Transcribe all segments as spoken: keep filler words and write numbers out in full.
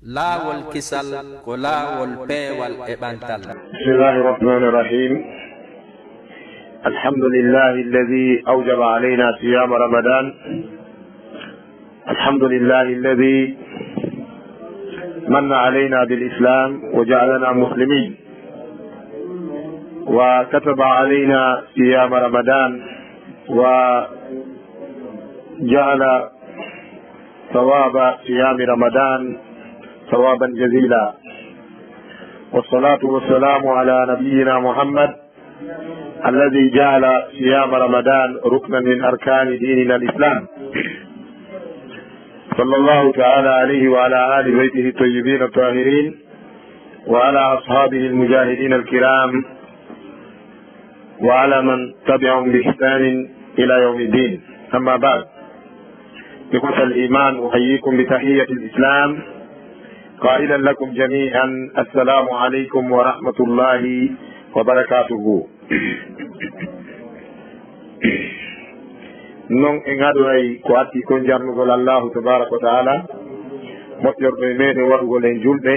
Laawol kisal ko laawol peewal e ɓantal. بسم الله الرحمن الرحيم. الحمد لله الذي أوجب علينا صيام رمضان. الحمد لله الذي من علينا بالإسلام وجعلنا مسلمين، وكتب علينا صيام رمضان، وجعل ثواب صيام رمضان ثوابا جزيلا. والصلاة والسلام على نبينا محمد الذي جعل صيام رمضان ركنا من أركان ديننا الإسلام، صلى الله تعالى عليه وعلى آل بيته الطيبين الطاهرين وعلى أصحابه المجاهدين الكرام وعلى من تبعهم بإحسان إلى يوم الدين. أما بعد، إخوة الإيمان، أحييكم بتحية الإسلام قائلا لكم جميعا: السلام عليكم ورحمة الله وبركاته. Non en adoray ko atti kon jarnugol Allahu tabaraka wa taala, moƴƴorɗo e meɗen waɗugol en julɓe,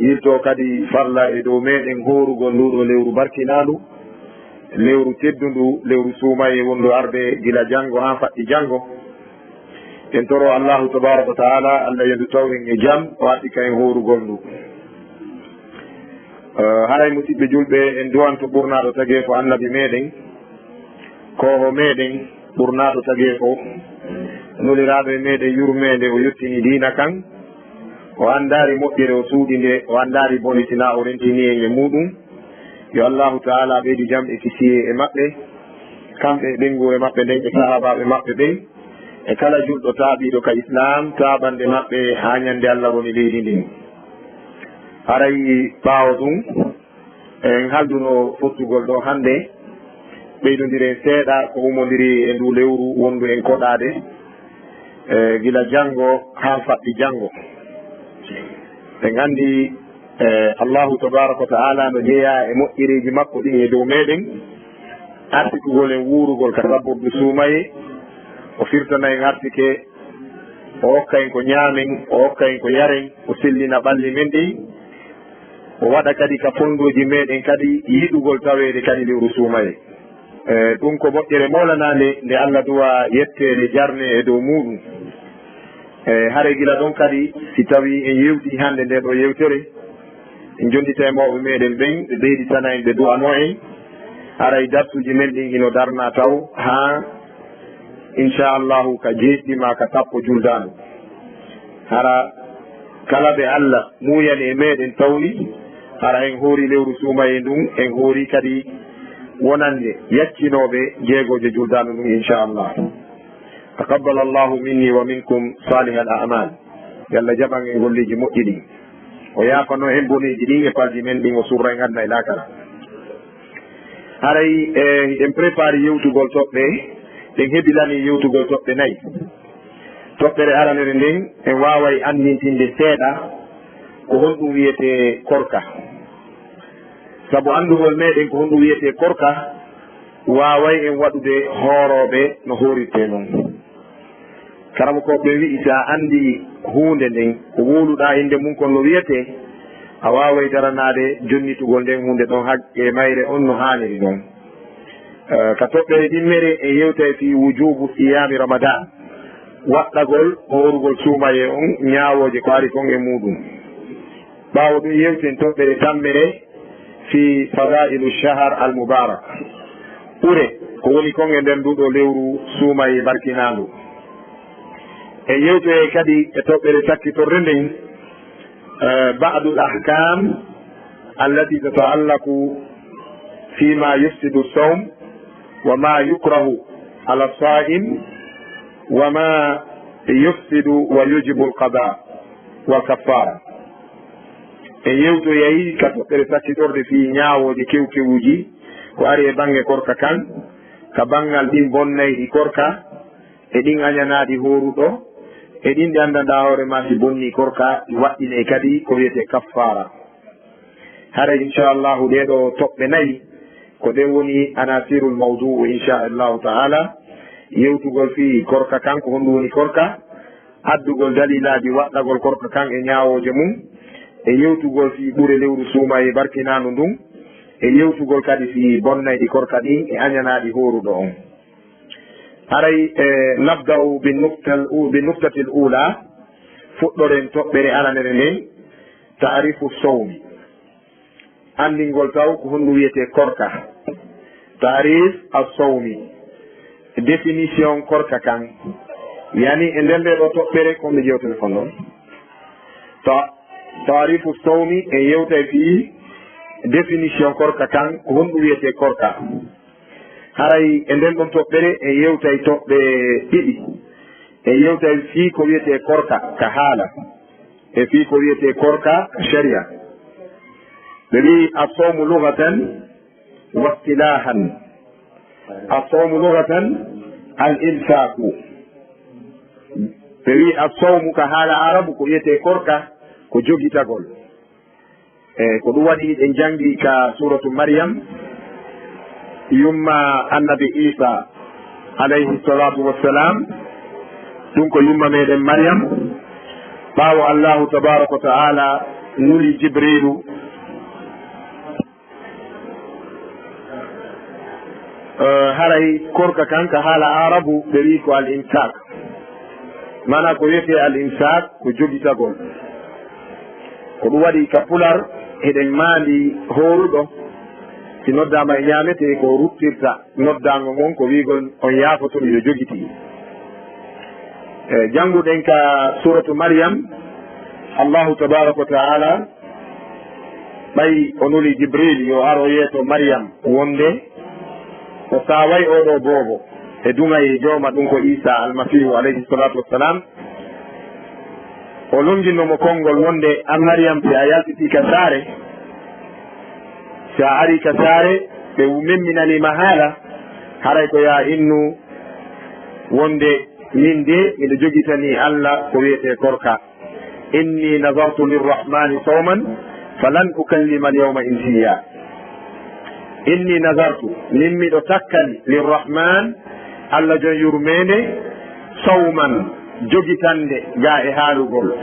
yilto kadi farla e dow meɗen hoorugol nduɗo lewru barkinandu, lewru teddundu, lewru suumaye wondu arde gila janngo haa faɗɗi janngo. En toro Allahu tabaraka wa taala, Allah yo ndu taw en e jam, o addi ka en hoorugol ndu. Eh, haray musiɓɓe julɓe, en duwanto ɓurnaaɗo tageefo annabi meɗen, kooho meɗen, ɓurnaaɗo tageefo, nuliraaɗo e meɗen yurmeende, o yottini diina kan, o anndaari moƴƴere, o suuɗi nde, o anndaari bone, sinaa o rentini en e muuɗum. Yo Allahu taala ɓeydu jam e kisiyee e maɓɓe, kamɓe e ɓeynguure maɓɓe nden e sahaabaaɓe maɓɓe ɓen, e kala julɗo taaɓiiɗo ka Islaam, taaɓannde maɓɓe haa ñannde Allah woni leydi ndin. Haray ɓaawo ɗum, en halduno fottugol ɗo hannde, ɓeydondiren seeɗa ko umondiri e ndu lewru wondu en koɗaade, e gila janngo haa faɗɗi janngo. En anndi, e, Allahu tabaraka wa taala no jeyaa e moƴƴereeji makko ɗin e dow meɗen, artikugol en wuurugol ka sabbordu suumaye, o firtana en artike, o okka en ko ñaamen, o okka en ko yaren, o sellina ɓalli men ɗin, o waɗa kadi ka fondooji meɗen kadi yiɗugol taweede kadi lewru suumaye. E, ɗum ko moƴƴere mawlanaande nde Allah duwa yetteede jarne e dow muuɗum. E, hare gila ɗon kadi, si tawii en yewtii hannde ndee ɗoo yewtere, en jonndita e mawɓe meɗen ɓen, ɓe ɓeyditana en, ɓe du'anoo en. Haray darsuuji men ɗin hino darnaa taw haa, inchallahu, ka jeeɗiɗi maa ka sappo juldaandu. Hara kala ɓe Allah muuyani e meɗen tawni, hara en hoori lewru suumaye ndun, en hoori kadi wonande yaccinooɓe jeegoojo juldaandu ndun, inchallah. Taqabbal Allahu minni wa minkum salihal a'mal. Yo Allah jaɓan en golleeji moƴƴi ɗin. O yaafano en boneeji ɗin e palji men ɗin, o surra en aduna e laakara. Haray, e, hiɗen prépare yewtugol toɓɓe, ɗen hebilani yewtugol toɓɓe nayi. Toɓɓere aranere nden, en waaway anndintinde seeɗa ko honɗum wiyetee korka. Sabu anndugol meɗen ko honɗum wiyetee korka, waaway en waɗude hoorooɓe no hoorirtee non. Karamokooɓe ɓen wi'i, si a anndi huunde nden, ko wowluɗaa innde mun kon no wiyetee, a waaway daranaade jonnitugol nden huunde ɗon haqqee mayre on no haaniri non. Eh, ka toɓɓere ɗimmere en yewtay fii wujubu siyaami Ramadan, waɗɗagol hoorugol suumaye on, ñaawooje ko ari kon e muuɗum. Ɓaawo ɗum yewten toɓɓere tammere fii fadailu shahar al mubarak, ɓure ko woni kon e nder nduɗo lewru suumaye barkinaandu. En yewtoyay kadi e toɓɓere sakkitorde nden, eh, ba'dul ahkam allati tata'allaqu fima yufsidu sawm wa ma yukrahu ala saim wa ma yufsidu wa yujibu alqada wal kaffara. En yewtoyay ka toɓɓere sakkitorde fii ñaawooje kewkewuuji ko ari e baŋŋe korka kan, ka baŋŋal ɗin bonnayɗi korka, e ɗin añanaaɗi hooruɗo, e ɗin ɗi anndanɗaa hoore maa si bonnii korka, ɗi waɗɗinay kadi ko wiyetee kaffaara. Haray, inchallahu, ɗee ɗoo toɓɓe nayi, ko ɗen woni anasirul mawdu'u, inchallahu ta'ala, yewtugol fii korka kan, ko honɗum woni korka, addugol dalilaaji waɗɗagol korka kan e ñaawooje mum, e yewtugol fii ɓure lewru suumayee barkinaandu ndun, e yewtugol kadi fii bonnayɗi korka ɗin e añanaaɗi hooruɗo on. Haray, e, nabda'u bi nuktal u-, bi nuktatil uulaa, fuɗɗoren toɓɓere aranere nden, ta'rifu sawmi. Anndingol taw ko honɗum wiyetee korka. Ta'rif as-sawmi. Définition korka kan. Yani e nder ndee ɗoo toɓɓere ko mi jewtata kon ɗon. Ta-, ta'rifu sawmi, en yewtay fii définition korka kan, ko honɗum wiyetee korka. Haray e nden ɗon toɓɓere en yewtay toɓɓe ɗiɗi. En yewtay fii ko wiyetee korka ka haala, e fii ko wiyetee korka ka sharia. Ɓe wi'i as-sawmu lughatan wa istilahan. As-sawmu lughatan al-imsaku. Ɓe wi'i as-sawmu ka haala Arabu ko wiyetee korka ko jogitagol. E ko ɗum waɗi en janngi ka suuratu Maryam, yumma annabi Iisa alayhi salaatu wassalaam, ɗum ko yumma meɗen Maryam, ɓaawo Allahu tabaaraka wa ta'ala nuli Jibriilu, eh, haray korka kan ka haala Arabu ɓe wi'i ko al-imsak. Maanaa ko wiyetee al-imsak ko jogitagol. Ko ɗum waɗi ka pular, hiɗen maandi hooruɗo, si noddaama e ñaametee, ko ruttirta noddaango ngon, ko wi'ugol on yaafoto miɗo jogitii. E, jannguɗen ka suuratu Maryam, Allahu tabaaraka wa ta'ala ɓay o nuli Jibril yo ar o yeeso Maryam wonde o saaway oo ɗoo boobo e duŋayee jooma ɗum ko Iisa Almasiihu alayhi salaatu wassalaam. O lonnginno mo konngol wonde, an Maryam, si a yaltitii ka saare, si a arii ka saare, ɓe memminanii ma haala, haray ko yo a innu wonde min de miɗo jogitanii Alla ko wiyetee korka. Inni nazartu lirrahmani sawman falan ukallima alyawma insiya. Inni nazartu, min miɗo takkani, lirrahman, Alla jon yurmeende, sawman, jogitande gaa e haalugol.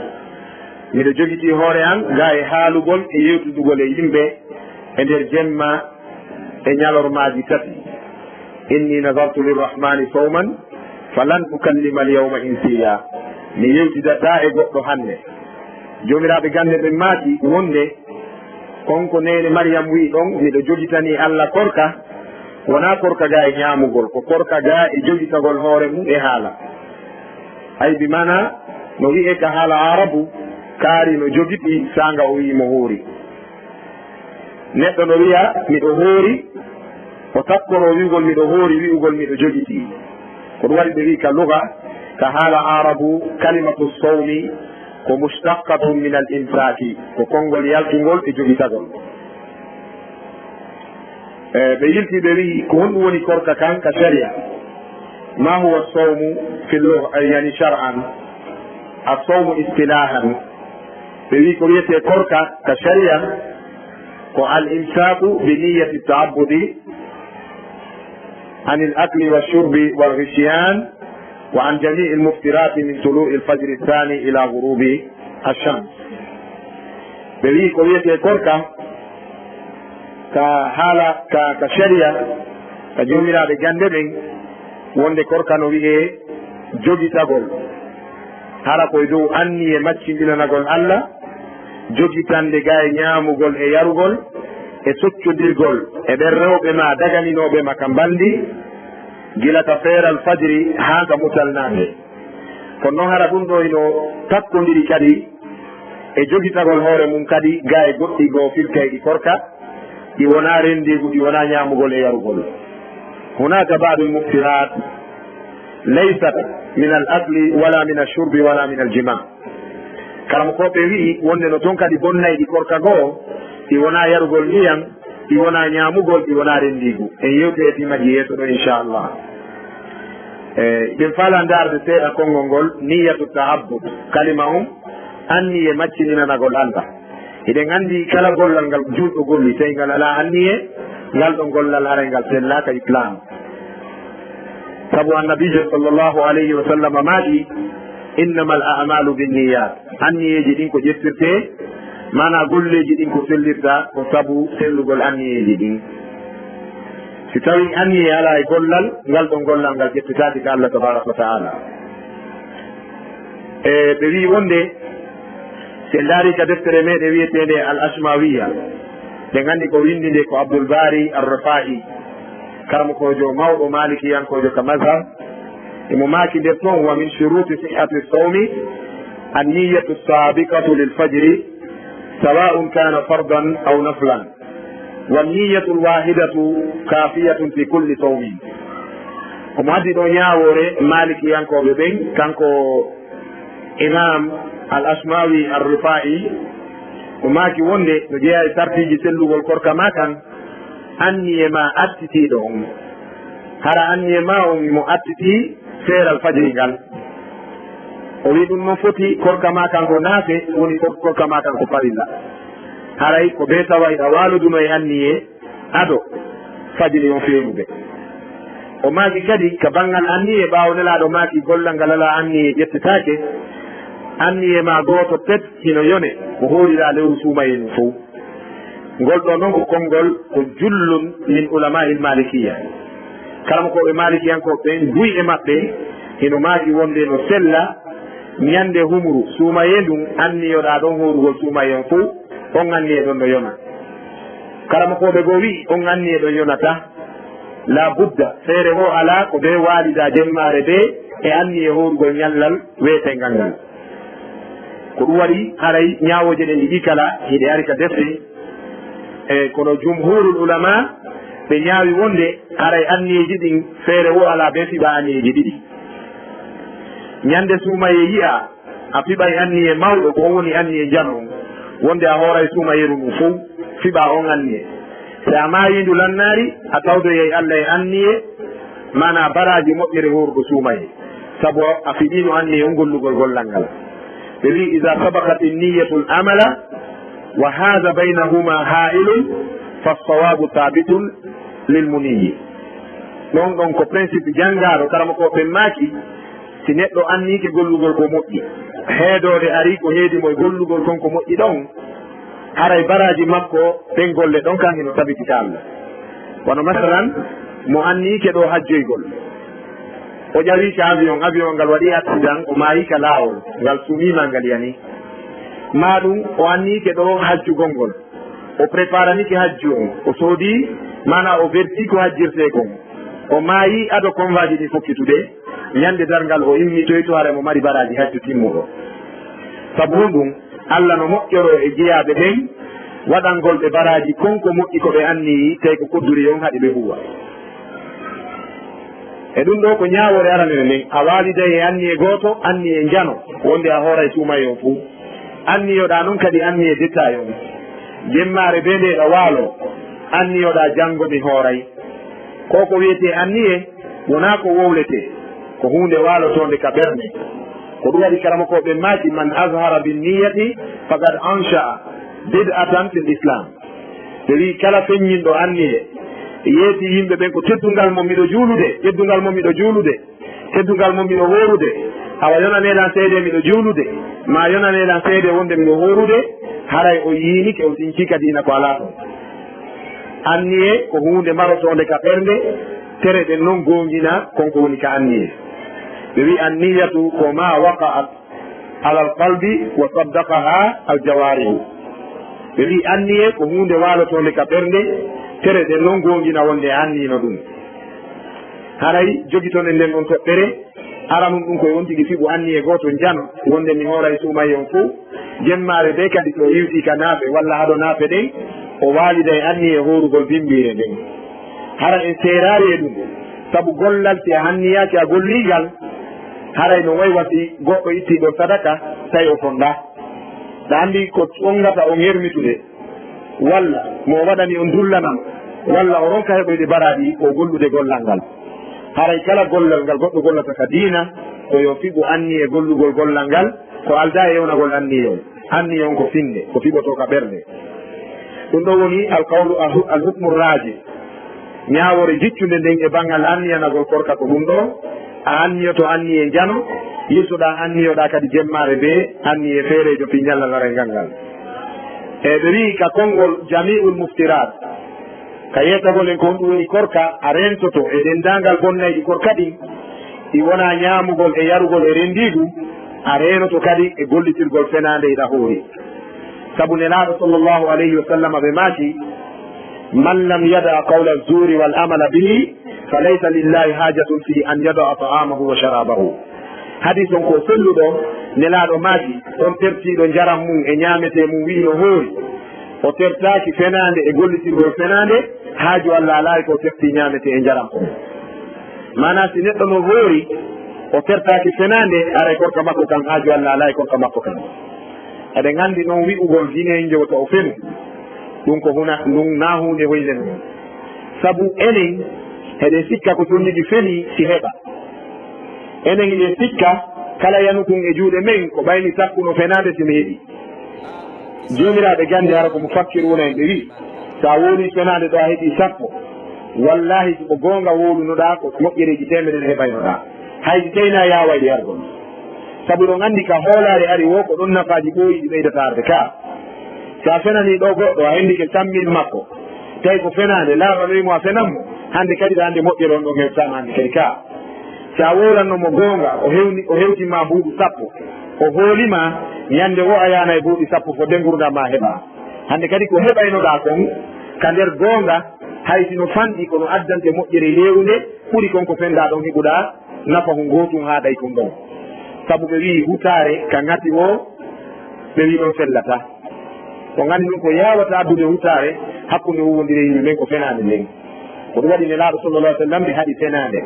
Miɗo jogitii hoore an gaa e haalugol e yewtidugol e yimɓe e nder jemma e ñalormaaji tati. Inni nazartu lirrahmani sawman falan ukallima alyawma insiya. Mi yewtidataa e goɗɗo hannde. Joomiraaɓe gannde ɓen maaki wonde kon ko neene Maryam wi'i ɗon, miɗo jogitanii Alla korka, wonaa korka gaa e ñaamugol, ko korka gaa e jogitagol hoore mum e haala. Ay, bi maanaa, no wi'ee ka haala Aarabu, kaari no jogiti saanga o wi'i mo hoori. Neɗɗo no wi'a, miɗo hoori, o takkoroo wi'ugol miɗo hoori, wi'ugol miɗo jogitii. Ko ɗum waɗi ɓe wi'i ka luga, ka haala Aarabu, kalimatu sawmi ko mushtaqqatun min al imsaaki, ko konngol yaltungol e jogitagol. E, ɓe yilti ɓe wi'i, ko honɗum woni korka kan ka sharia? Ma huwa sawmu fi lugha, yani shar'an? As-sawmu istilahan. Ɓe wi'i ko wiyetee korka ka sharia ko al imsaku bi niyyati ta'abbudi anil akli wa shurbi wal ghishyan wa an jami'il muftirati min tulu'il fajri thani ila ghurubi ash-shams. Ɓe wi'i ko wiyetee korka ka haala ka, ka sharia, ka joomiraaɓe gannde ɓen, wonde korka no wi'ee jogitagol. Hara ko e dow anniye maccinɗinanagol Alla, jogitande gaa e ñaamugol e yarugol, e soccodirgol e ɓen rewɓe ma daganinooɓe ma ka mbalndi, gila ka feeral fajiri haa ka mutal naange. Kono non hara ɗum ɗoo hino takkondiri kadi e jogitagol hoore mum kadi gaa e goɗɗi goo filtayɗi korka, ɗi wonaa renndiigu, ɗi wonaa ñaamugol e yarugol. Hunaka ba'dul muftirat laysat min al akli wala min ash-shurbi wala min al jima'. Karamokooɓe wi'i wonde no ton kadi bonnayɗi korka goo, ɗi wonaa yarugol ndiyam, ɗi wonaa ñaamugol, ɗi wonaa renndiigu. En yewtoyay fii majji yeeso ɗoo, inchallah. E, ɗen faalaa ndaarde seeɗa konngol ngol, niyyatu ta'abbud. Kalima on, anniye maccininanagol Alla. Hiɗen anndi kala gollal ngal juulɗo golli, tawi ngal alaa anniye, ngal ɗon gollal haray ngal sellaaka Islaam. Sabu Annabiijo sallallahu alayhi wa sallam maaki, Innamal a'malu binniyat. Anniyeeji ɗin ko ƴettirtee, maanaa golleeji ɗin ko sellirta ko sabu sellugol anniyeeji ɗin. Si tawii anniyee alaa e gollal, ngal ɗon gollal ngal ƴettitaake ka Allah tabaraka wa ta'ala. E ɓe wi'i wonde, si en ndaari ka deftere meɗen wi'eteende Al Ashmawiya, ɗen anndi ko winndi nde ko Abdul Bari Ar-Rufa'i, karamokoojo mawɗo maalikiyankoojo ka mazhab, emo maaki nder ton: "Wa min shuruti sihhati sawmi anniyatu sabiqatu lil fajri, sawa'un kana fardan aw naflan, wa niyatul wahidatu kafiyatun fi kulli sawmin." Omo addi ɗo ñaawoore maalikiyankooɓe ɓen, kanko Imam Al Ashmawi Ar Rufa'i, o maaki wonde no jeyaa e sartiiji sellugol korka ma kan, anniye ma attitiiɗo on. Hara anniye ma on imo attitii feeral fajiri ngal. O wi'i ɗum no foti, korka ma kan ko naafe, woni kor-, korka ma kan ko farilla. Haray ko bee taway a waaloduno e anniye ado fajiri on feeñude. O maaki kadi ka banngal anniye, ɓaawo Nelaaɗo maaki gollal ngal alaa anniye ƴettetaake, anniye ma gooto pet hino yone ko hooriraa lewru suumayee ndun fow. Ngol ɗoo non ko konngol ko jullun min ulama'il malikiyya. Karamokooɓe maalikiyankooɓe ɓen, buy e maɓɓe hino maaki wonde no sella ñande humru suumayee ndun, anniyoɗaa ɗon hoorugol suumayee on fow, on anniye ɗon no yona. Karamokooɓe goo wi'i on anniye ɗon yonataa. La budda, feere woo alaa ko bee waalidaa jemmaare bee e anniye hoorugol ñallal weeteengal ngal. Ko ɗum waɗi haray ñaawooje ɗen ɗiɗi kala hiɗe ari ka defte, e kono jumhuurul ulama ɓe ñaawi wonde haray anniyeeji ɗin feere woo alaa bee fiɓa anniyeeji ɗiɗi. Ñande suumayee yi'aa, a fiɓay anniye mawɗo, ko on woni anniye njano on, wonde a hooray suumayeeru ndun fow, fiɓaa on anniye. Si a maayiindu lannaari, a tawdoyay Alla e anniye, maanaa baraaji moƴƴere hooruɗo suumayee, sabu a fiɗiino anniye on gollugol gollal ngal. Ɓe wi'i, "Iza sabaqati niyyatul amala wa haza baynahuma ha'ilun, fassawabu thabitun lil muniyyi." Ɗon ɗon ko principe janngaaɗo, karamokooɓe ɓen maaki, si neɗɗo anniike gollugol ko moƴƴi, heedoode arii ko heedi mo e gollugol kon ko moƴƴi ɗon, haray baraaji makko ɗen golle ɗon kan hino tabiti ka Alla. Wano masalan, mo anniike ɗoo hajjoygol, o ƴawi ka avion, avion ngal waɗi accident, o maayi ka laawol, ngal sumiima, ngal yani. Maa ɗum o anniike ɗoo hajjugol ngol, o préparanike hajju on, o soodi, maanaa o verti ko hajjirtee kon, o maayi ado konvaaji ɗin fokkitude, ñande darngal o immitoyto, haray mo mari baraaji hajju timmuɗo. Sabu honɗum? Alla no moƴƴoroo e jeyaaɓe ɓen waɗangol ɓe baraaji kon ko moƴƴi ko ɓe anniyii, tawi ko kodduri on haɗi ɓe huuwa. E ɗum ɗoo ko ñaawoore aranere nden, a waaliday e anniye gooto, anniye njano, wonde a hooray suumayee on fuu. Anniyoɗaa non kadi anniye détail on. Jemmaare bee nde ɗa waaloo, anniyoɗaa janngo mi hooray. Ko ko wi'etee anniye, wonaa ko wowletee, ko huunde waalotoonde ka ɓernde. Ko ɗum waɗi karamokooɓe ɓen maaki, "Man azhara bin niyyati faqad ansha'a bid'atan fil Islam." Ɓe wi'i, kala feññinɗo anniye, yeeti yimɓe ɓen ko teddungal mo miɗo juulude, teddungal mo miɗo juulude, teddungal mo miɗo hoorude, awa yonanee lan seede miɗo juulude, maa yonanee lan seede wonde miɗo hoorude, haray o yiinike, o sincii ka diina ko alaa ton. Anniye ko huunde marotoonde ka ɓernde, tere ɗen non goongina kon ko woni ka anniye. Ɓe wi'i, "Anniyatu ko ma waqa'at alal qalbi wa saddaqaha al jawarihu." Ɓe wi'i anniye ko huunde waalotoonde ka ɓernde, tere ɗen non goongina wonde a anniino ɗum. Haray jogitoɗen nden ɗon toɓɓere, aranun ɗum ko e on tigi fiɓu anniye gooto njano, wonde mi hooray suumayee on fow. Jemmaare bee kadi so o iwtii ka naafe walla hado naafe ɗen, o waalida e anniye hoorugol bimbiire nden. Hara en seeraali e ɗum, sabu gollal si a hanniyaaki a gollii ngal, haray no way wa si goɗɗo ittii ɗon sadaka, tawi o fonndaa. Ɗa anndi ko ongata on hermitude, walla mo o waɗani on dullanam, walla o ronka heɓoyde baraaji ko gollude gollal ngal. Haray kala gollal ngal goɗɗo gollata ka diina, ko yo fiɓu anniye gollugol gollal ngal, ko aldaa e yewnagol anniye on. Anniye on ko finnde, ko fiɓotoo ka ɓernde. Ɗum ɗoo woni alqawlu, alhu-, alhukmu raaji. Ñaawoore jiccunde nden e banngal anniyanagol korka ko ɗum ɗoo, a anniyoto anniye njano, Yeesuɗaa anniyoɗaa kadi jemmaare ndee, anniyee feereejo fii ñallal aray ngal ngal. E ɓe wi'i ka konngol Jami'ul Muftirat, ka yeetagol en ko honɗum woni korka, a reentoto e denndaangal bonnayɗi korka ɗin, ɗi wonaa ñaamugol e yarugol e renndiigu, a reenoto kadi e gollitirgol fenaande hiɗa hoori. Sabu Nelaaɗo sallallahu alayhi wa sallam ɓe maaki, "Man lam yada qawla zuri wal amala bihi, fa laysa lillahi hajatun fi an yada ta'amahu wa sharabahu." Hadis on ko selluɗo, Nelaaɗo maaki, on tertiiɗo njaram mum e ñaametee mum wi'i no hoori, o tertaaki fenaande e gollitirgol fenaande, haaju Allah alaa e ko tertii ñaametee e njaram on. Maanaa, si neɗɗo no hoori, o tertaaki fenaande, aray korka makko kan, haaju Allah alaa e korka makko kan. Eɗen anndi non wi'ugol hinenjo wota o fenu, ɗum ko huna, ɗum naa huunde hoynde non. Sabu enen, eɗen sikka ko tonnigi feni si heɓa. Enen eɗen sikka kala yanukun e juuɗe men ko ɓay mi sakkuno fenaande si mi heɓi. Joomiraaɓe gannde hara ko mufakkiruuna en ɓe wi'i, si a wowlii fenaande ɗo a heɓii sappo, wallaahi si ko goonga wowlunoɗaa ko moƴƴereeji teemedere heɓaynoɗaa. Hay si tawi na yaaway ɗi yargol. Sabu ɗon anndi ka hoolaare ari woo ko ɗon nafaaji ɓooyi ɗi ɓeydata arde ka. Si a fenanii ɗo goɗɗo, a henndike sammin makko, tawi ko fenaande, laaɓanoyi mo a fenan mo, hannde kadi ɗa anndi moƴƴere on ɗon hewtaama hannde kadi ka. Si a wowlanno mo goonga, o hewni, o hewtin ma buuɗi sappo, o hooli ma, ñannde woo a yaanay buuɗi sappo fodde ngurndan maa heɓa. Hannde kadi ko heɓaynoɗaa kon ka nder goonga, hay si no fanɗi, kono addante moƴƴere heewunde ɓuri kon ko fenɗaa ɗon heɓuɗaa nafahu ngootun haa ɗay kon ɗon. Sabu ɓe wi'i hutaare ka ŋati woo, ɓe wi'i ɗon fellataa. On anndi ɗum ko yaawataa addude hutaare hakkunde huuwondire yimɓe ɓen ko fenaande nden. Ko ɗum waɗi Nelaaɗo sallallahu alaihi wa sallam ɓe haɗi fenaande.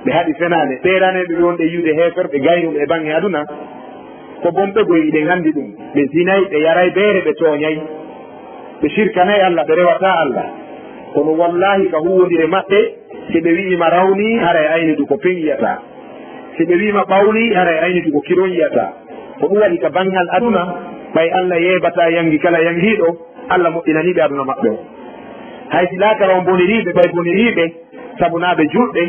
Ɓe haɗi fenaande. Ɓeeraneeɓe ɓe wonde yi'ude heeferɓe gaynuɓe e baŋŋe aduna, ko bonɓe goy, hiɗen anndi ɗum. Ɓe zinay, ɓe yaray beere, ɓe tooñay. Ɓe sirkanay Alla, ɓe rewataa Alla. Kono wallaahi ka huuwondire maɓɓe, si ɓe wi'i ma rawnii, haray aynitu ko peŋ yi'ataa. Si ɓe wi'i ma ɓawnii, haray aynitu ko kiron yi'ataa. Ko ɗum waɗi ka baŋŋal aduna, ɓay Alla yeebataa yaŋgi kala yaŋgiiɗo, Alla moƴƴinanii ɓe aduna maɓɓe on. Hay si laakara on bonirii ɓe, ɓay bonirii ɓe, sabu naa ɓe juulɓe,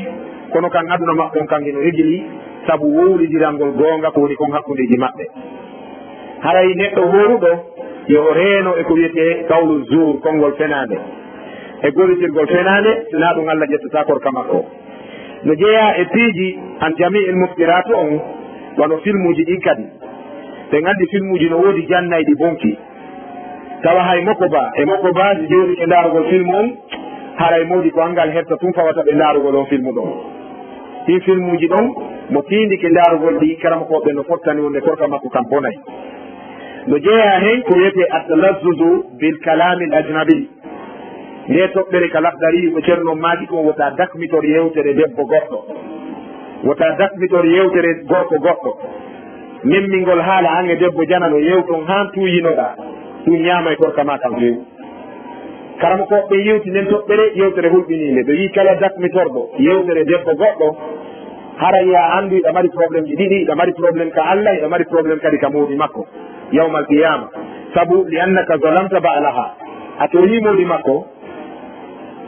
kono kan aduna maɓɓe on kan hino egili, sabu wowlindirangol goonga ko woni kon hakkundeeji maɓɓe. Haray neɗɗo hooruɗo, yo o reeno e ko wi'etee qawlu zuur, konngol fenaande, e gollitirgol fenaande, si naa ɗum Alla ƴettataa korka makko. No jeyaa e piiji an jami'il muftiraatu on, wano filmuuji ɗin kadi. Ɓen anndi filmuuji no woodi jannayɗi bonki. Tawa hay moko ba, e moko ba, si jooɗike ndaarugol filmu on, haray moodi ko anngal herta tun fawata ɓe ndaarugol on filmu ɗon. Ɗin filmuuji ɗon, mo tiindike ndaarugol ɗi, karamokooɓe no fottani wonde korka makko kan bonay. No jeyaa hen ko wi'etee at-talazzuzu bil kalaamil ajnabi. Ndee toɓɓere ka Lahdariyu ko Ceerno on maaki kon, wota dakmitor yewtere debbo goɗɗo. Wota dakmitor yewtere gorko goɗɗo. Memmingol haala an e debbo janano yewton haa tuuyinoɗaa. Ɗum ñaamay korka maa kan few. Karamokooɓe ɓen yewti nden toɓɓere, yewtere hulɓiniinde. Ɓe wi'i kala dakmitorɗo yewtere debbo goɗɗo, hara yo a anndu hiɗa mari problème ji ɗiɗi, hiɗa mari problème ka Alla, hiɗa mari problème kadi ka moodi makko yawmal qiyaama. Sabu, li annaka zalamta ba'laha. A tooñii moodi makko,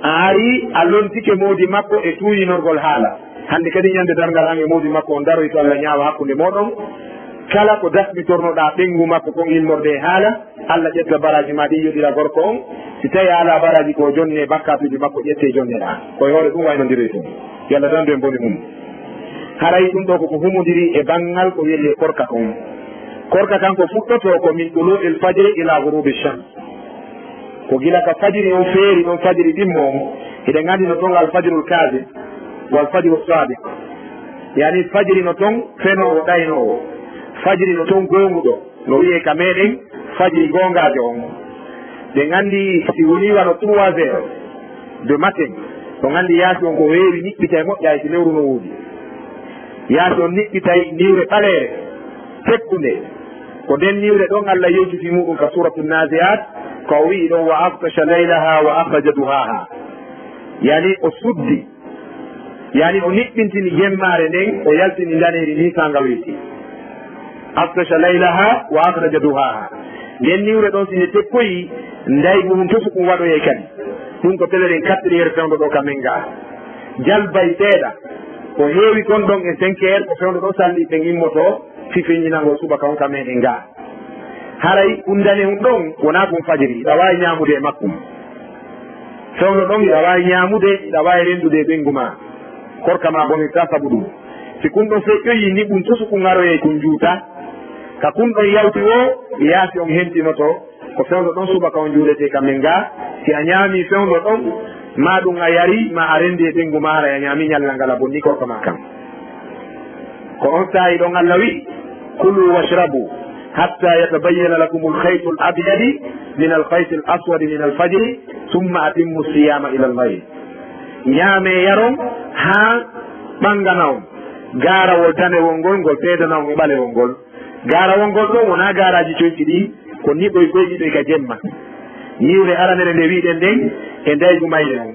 a ari, a lontike moodi makko e tuuyinorgol haala. Hannde kadi ñande darngal an e moodi makko on daroy to Alla ñaawa hakkunde mooɗon. Kala ko dakmitornoɗaa ɓenngu makko kon immorde e haala, Alla ƴetta baraaji maa ɗin yoɗira gorko on. Si tawii a alaa baraaji ko o jonnee bakkaatuuji makko ƴettee jonneɗaa. Ko e hoore ɗum waynondiroyton. Yo Alla dandu en bone mum. Haray ɗum ɗoo koko humondiri e banngal ko wiyetee korka kon. Korka kan ko fuɗɗotoo ko min tuluu'il fajri ilaa ghuruubi shams. Ko gila ka fajiri on feeri ɗon, fajiri ɗimmo on, hiɗen anndi no ton al fajrul kaazib wal fajru saadiq. Yani fajiri no ton fenoowo ɗaynoowo. Fajiri no ton goonguɗo, no wiyee ka meɗen fajiri goongaajo on. Ɗen anndi si woni wano trois heures de matin, on anndi yaasi on ko heewi niɓɓita e moƴƴa e si lewru no woodi. Yaasi on niɓɓitay niwre ɓaleere, tekkunde. Ko nden niwre ɗon Alla yewti fii muuɗum ka Suuratu Naazi'aat, ko o wi'i ɗon, "Wa aghtasha laylaha wa akhraja duhaha." Yani o suddi, yani o niɓɓintini jemmaare nden, o yaltini ndaneeri ndin faa nga weeti. "Aghtasha laylaha wa akhraja duhaha." Nden niwre ɗon si nde tekkoyi, ndaygu mum tosu ɗum waɗoyay kadi. Ɗum ko peleren quatre heures fewndo ɗoo ka men gaa. Jalbay seeɗa. Ko heewi kon ɗon e cinq heures, ko fewndo ɗon salli ɓen immotoo, si feññinangol subaka on ka meɗen gaa. Haray kun danehun ɗon, wonaa kun fajiri, hiɗa waawi ñaamude e makkun. Fewndo ɗon, hiɗa waawi ñaamude, hiɗa waawi renndude e ɓeyngu maa. Korka maa bonirtaa sabu ɗun. Si kun ɗon feƴƴoyii, niɓun tosu kun aroyay kun juuta. Ka kun ɗon yawti woo, yaasi on hentinoto, ko fewndo ɗon subaka on juuletee ka men gaa. Si a ñaamii fewndo ɗon, maa ɗun a yarii, maa a renndii e ɓeyngu maa, haray a ñaamii ñallal ngal, a bonnii korka maa kan. Ko on saa'i ɗon Alla wi'i: "Kulu washrabu hatta yatabayyana lakumul khaytul abyadu minal khaytil aswadi minal fajri, summa atimmu siyama ilal layl." Ñaamee, yaron haa ɓanngana on gaarawol danewol ngol, ngol seedana on e ɓalewol ngol. Gaarawol ngol ɗon wonaa gaaraaji conci ɗin, ko niɓoy koy ɗiɗoy ka jemma. Niwre aranere nde wi'ɗen nden e ndaygu mayre on.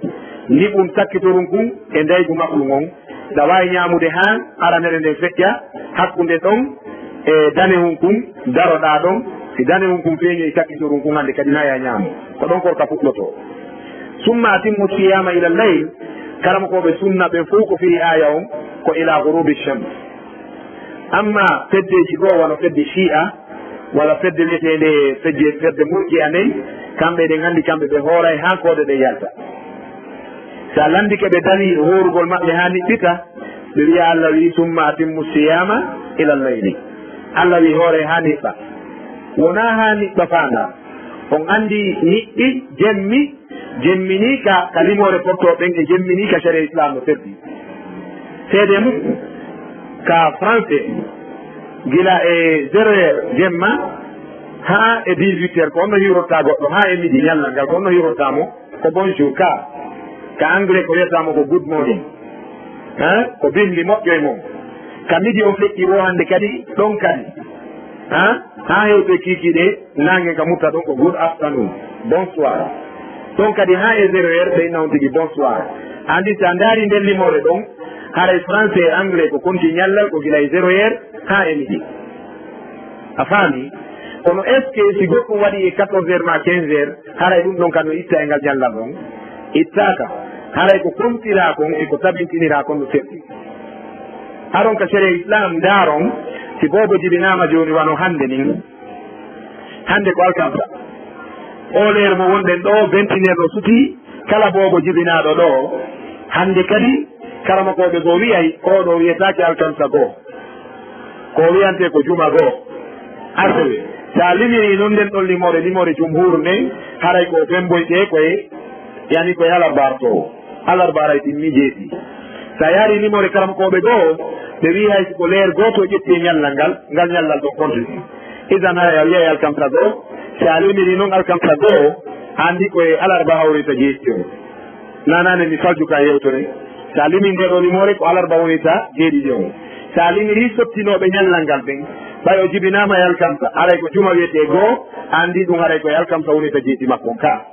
Niɓun sakkitorun kun e ndaygu maɓɓun on. Hiɗa waawi ñaamude haa aranere nden feƴƴa hakkunde ɗon e danehun kun daroɗaa ɗon. Si danehun kun feeñoyi sakkitorun kun, hande kadi na ya ñaamu. Ko ɗon korka fuɗɗotoo. "Summa atimmu siyama ila layl." Karamokooɓe sunna ɓen fow ko firi aaya on ko ila ghurubi shams. Amma feddeeji goo, wano fedde Shi'a, walla fedde wi'eteende fedde, fedde Murji'a nden, kamɓe eɗen anndi kamɓe ɓe hooray haa koode ɗen yalta. Si a lanndike ɓe dalil hoorugol maɓɓe haa niɓɓita, ɓe wi'a Alla wi'i: "Summa atimmu siyama ila layli." Alla wi'i: "Hooray haa niɓɓa." Wonaa haa niɓɓa faandaa. On anndi niɓɓi, jemmi, jemmi nii ka, ka limoore portooɓe ɓen e jemmi nii ka sharia Islam no feddi. Seedee mun, ka français, gila e zéro heure jemma haa e dix-huit heures, ko honno hiwrortaa goɗɗo, haa e midi ñallal ngal, ko honno hiwrortaa mo? Ko bonjour. Ka, ka anglais ko wi'ataa mo ko good morning. Hein? Ko bimbi moƴƴo e mon. Ka midi on feƴƴi woo hande kadi, ɗon kadi. Hein? Haa hewtoy kiikiiɗe, naange ka mutta ɗon ko good afternoon, bonsoir. Ɗon kadi haa e zéro heure ɓe inna on tigi bonsoir. Anndi si a ndaari nden limoore ɗon, haray français e anglais ko konti ñallal ko gila e zéro heure haa e midi. A faami? Kono est-ce que si goɗɗum waɗi e quatorze heures maa quinze heures, haray ɗum ɗon ka no itta e ngal ñallal ɗon? Ittaaka. Haray ko kontiraa kon e ko tabintiniraa kon no serti. Aron ka sharia Islam, ndaaron, si boobo jibinaama jooni wano hannde nin. Hannde ko alkamsa. Oo leer mo wonɗen ɗoo, vingt et une heures no sutii, kala boobo jibinaaɗo ɗoo, hannde kadi, karamokooɓe goo wi'ay, oo ɗoo wi'etaake alkamsa goo. Ko wi'antee ko juma goo. Asewe. Si a limirii non nden ɗon limoore, limoore jumhuur nden, haray ko femboytee koye, yani koye alarba artoowo. Alarba haray timmii jeeɗiɗi. Si a yaarii limoore karamokooɓe goo, ɓe wi'i hay si ko leer gooto ƴetti e ñallal ngal, ngal ñallal ɗon konti. Idan haray a wi'ay alkamsa goo. Si a limirii non alkamsa goo, a anndi koye alarba hawrita jeeɗiɗi on. Naanaane mi falju ka yewtere. Si a limii ndee ɗoo limoore, ko alarba wonirta jeeɗiɗi on. Si a limirii sottinooɓe ñallal ngal ɓen, ɓay o jibinaama e alkamsa, haray ko juma wi'etee goo, a anndi ɗum haray ko e alkamsa wonirta jeeɗiɗi makko on ka.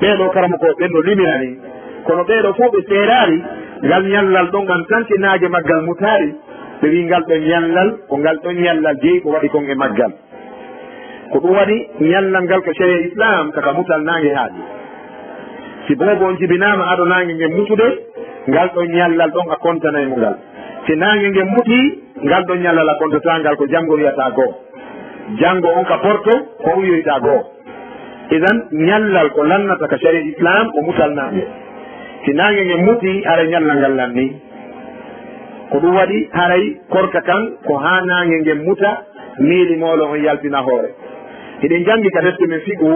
Ɓee ɗoo karamokooɓe ɓen no limira ni, kono ɓee ɗoo fow ɓe seeraali ngal ñallal ɗon en tant que naange maggal mutaali, ɓe wi'i ngal ɗon ñallal, ko ngal ɗon ñallal jeyi ko waɗi kon e maggal. Ko ɗum waɗi ñallal ngal ka sharia Islam ka, ka mutal naange haaɗi. Si boobo on jibinaama ado naange ngen mutude, ngal ɗon ñallal ɗon a kontanay mo ngal. Si naange ngen mutii, ngal ɗon ñallal a kontataa ngal, ko janngo wi'ataa goo. Janngo on ka porto, ko on wi'oytaa goo. Idan, ñallal ko lannata ka sharia Islam ko mutal naange. Si naange ngen mutii, haray ñallal ngal lannii. Ko ɗum waɗi haray korka kan ko haa naange ngen muta, miilimoolo on yaltina hoore. Hiɗen janngi ka defte men fiqhu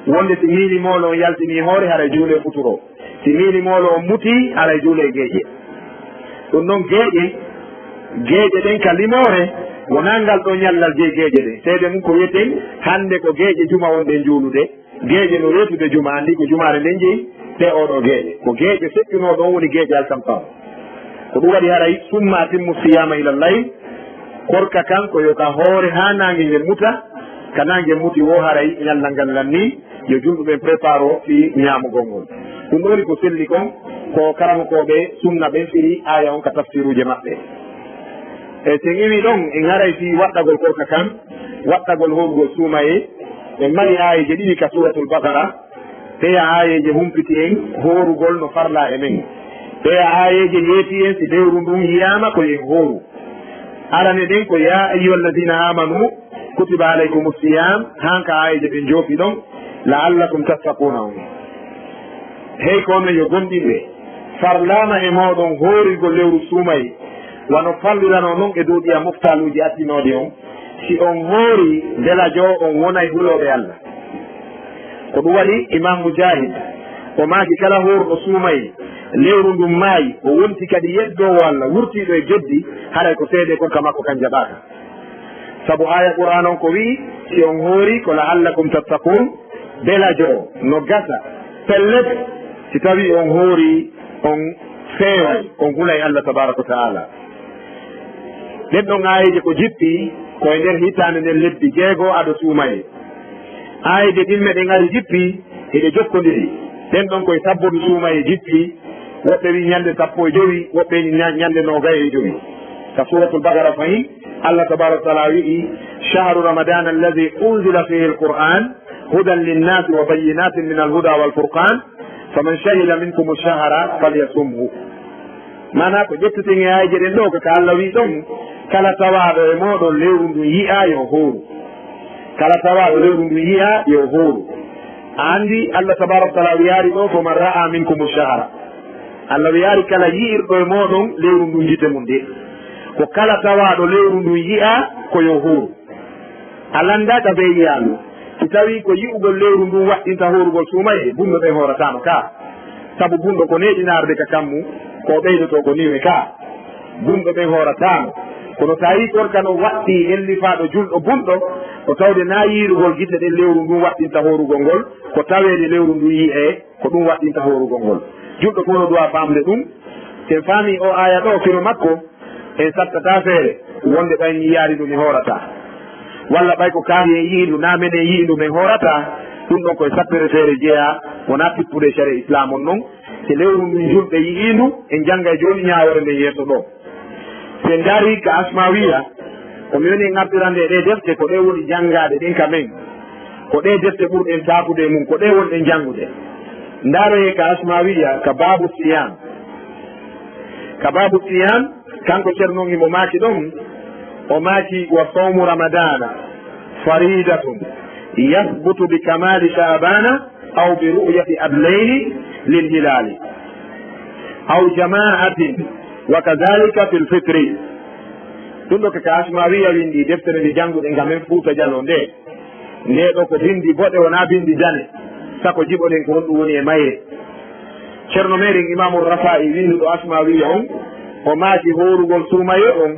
wonde si miilimoolo on yaltinii hoore, haray juulee futuro. Si miilimoolo on mutii, haray juulee geeƴe. Ɗum non geeƴe, geeƴe ɗen ka limoore, wonaa ngal ɗoo ñallal jeyi geeƴe ɗen. Seede mum ko wi'eten hannde ko geeƴe juma wonɗen juulude. Geeƴe no weetude juma, anndi ko jumaare nden jeyi, ɗe oo ɗoo geeƴe. Ko geeƴe feƴƴunoo ɗon woni geeƴe alkamsa on. Ko ɗum waɗi haray, "Summa atimmu siyama ilal layl", korka kan ko yo ka hoore haa naange ngen muta, ka naange muti woo haray ñallal ngal lannii, yo julɓe ɓen préparo fii ñaamugol ngol. Ɗum ɗoo woni ko selli kon, ko karamokooɓe sunna ɓen firi aaya on ka tafsiruuje maɓɓe. E si en iwii ɗon, en aray fii waɗɗagol korka kan, waɗɗagol hoorugol suumayee, en mari aayeeje ɗiɗi ka Suuratul Baqara, ɓeya aayeeje humpiti en hoorugol no farlaa e men. Ɗee aayeeje yeetii en si lewru ndun yi'aama ko yo en hooru. Arane ɗen ko, "Yaa ayyuhal ladina amanu, kutiba alaykumus siyam," haa ka aayeeje ɓen joofi ɗon, "la'allakum tattaquna" on. Hey ko onon yo gomɗinɓe, farlaama e mooɗon hoorirgol lewru suumayee, wano farliranoo non e dow ɗiya moftaluuji attinooɗi on, si on hoorii, mbela joo on wonay hulooɓe Alla. Ko ɗum waɗi Imam Mujahid, o maaki, kala hooruɗo suumayee, lewru ndun maayi, o wonti kadi yeddoowo Alla, wurtiiɗo e geddi, haray ko seedee kon ka makko kan jaɓaaka. Sabu aaya Qur'aana on ko wi'i, si on hoorii, ko la'allakum tattaqun, mbela joo no gasa, pellet, si tawii on hoorii, on feeway, on hulay Alla tabaaraka wa ta'aala. Ɗen ɗon aayeeje ko jippi ko e nder hitaande nden lebbi jeego ado suumayee. Aayeeje ɗimme ɗen ari jippi hiɗe jokkondiri. Ɗen ɗon ko e sabbodu suumayee jippi. Woɓɓe wi'i ñande sappo e jowi, woɓɓe wi'i ña-, ñande noogay e jowi. Ka Suuratul Baqara fahin, Alla tabaaraka wa ta'aala wi'i, "Shahru Ramadana alladhi unzila fihi al-Qur'an hudan linnasi wa bayyinatin min al-huda wal furqan, faman shahida minkumu shahra falyasumhu." Maanaa ko ƴetteten e aayeeje ɗen ɗoo, ko ka Alla wi'i ɗon, kala tawaaɗo e mooɗon lewru ndun yi'aa yo hooru. Kala tawaaɗo lewru ndun yi'aa yo hooru. A anndi Alla tabaaraka wa ta'aala wi'aali ɗoo, "Faman ra'a minkumu shahra." Alla wi'aali kala yi'irɗo e mooɗon lewru ndun gite mun de. Ko kala tawaaɗo lewru ndun yi'aa ko yo hooru. A lanndaaka bee yi'aandu. Si tawii ko yi'ugol lewru ndun waɗɗinta hoorugol suumayee, bunɗo ɓen hoorataano ka. Sabu bunɗo ko neeɓi naarde ka kammu, ko o ɓeydotoo ko niwre ka. Bunɗo ɓen hoorataano. Kono si tawii korka no waɗɗii ellifaaɗo julɗo bunɗo, ko tawde naa yi'irugol gite ɗen lewru ndun waɗɗinta hoorugol ngol, ko taweede lewru ndun yi'ee, ko ɗum waɗɗinta hoorugol ngol. Julɗo fof no duwaa faamde ɗum. Si en faamii oo aaya ɗoo, firo makko, en sattataa feere wonde ɓay mi yiyaali ndu mi hoorataa. Walla ɓay ko kaari en yi'i ndu, naa menen yi'i ndu men hoorataa. Ɗum ɗon ko e sappere feere jeyaa, wonaa tippude e sariya Islaam on non. Si lewru ndun julɓe yi'ii ndu, en janngay jooni ñaawoore nden yeeso ɗoo. Si en ndaarii ka Asmaawiya, ko mi woni en artirande e ɗee defte, ko ɗee woni janngaade ɗen ka men. Ko ɗee defte ɓurɗen saafude e mun, ko ɗee wonɗen janngude. Ndaaroyee ka Asmaawiya, ka baabu siyaam. Ka baabu siyaam, kanko Ceerno on himo maaki ɗon, o maaki, "Wa sawmu Ramadaana fariidatun yasbutu bi kamaali Sha'baana aw bi ru'yati adlayni lil hilaali aw jama'atin wa kadhalika fil fitri." Ɗum ɗo ko ka Asmaawiya winndi, deftere nde jannguɗen ka men Fuuta Jaloo nde. Nde ɗo ko binndi boɗe, wonaa binndi dane. Sako jiɓoɗen ko honɗum woni e mayre. Ceerno meeɗen Imaamu Rafaa'i winnduɗo Asmaawiya on, o maaki hoorugol suumayee on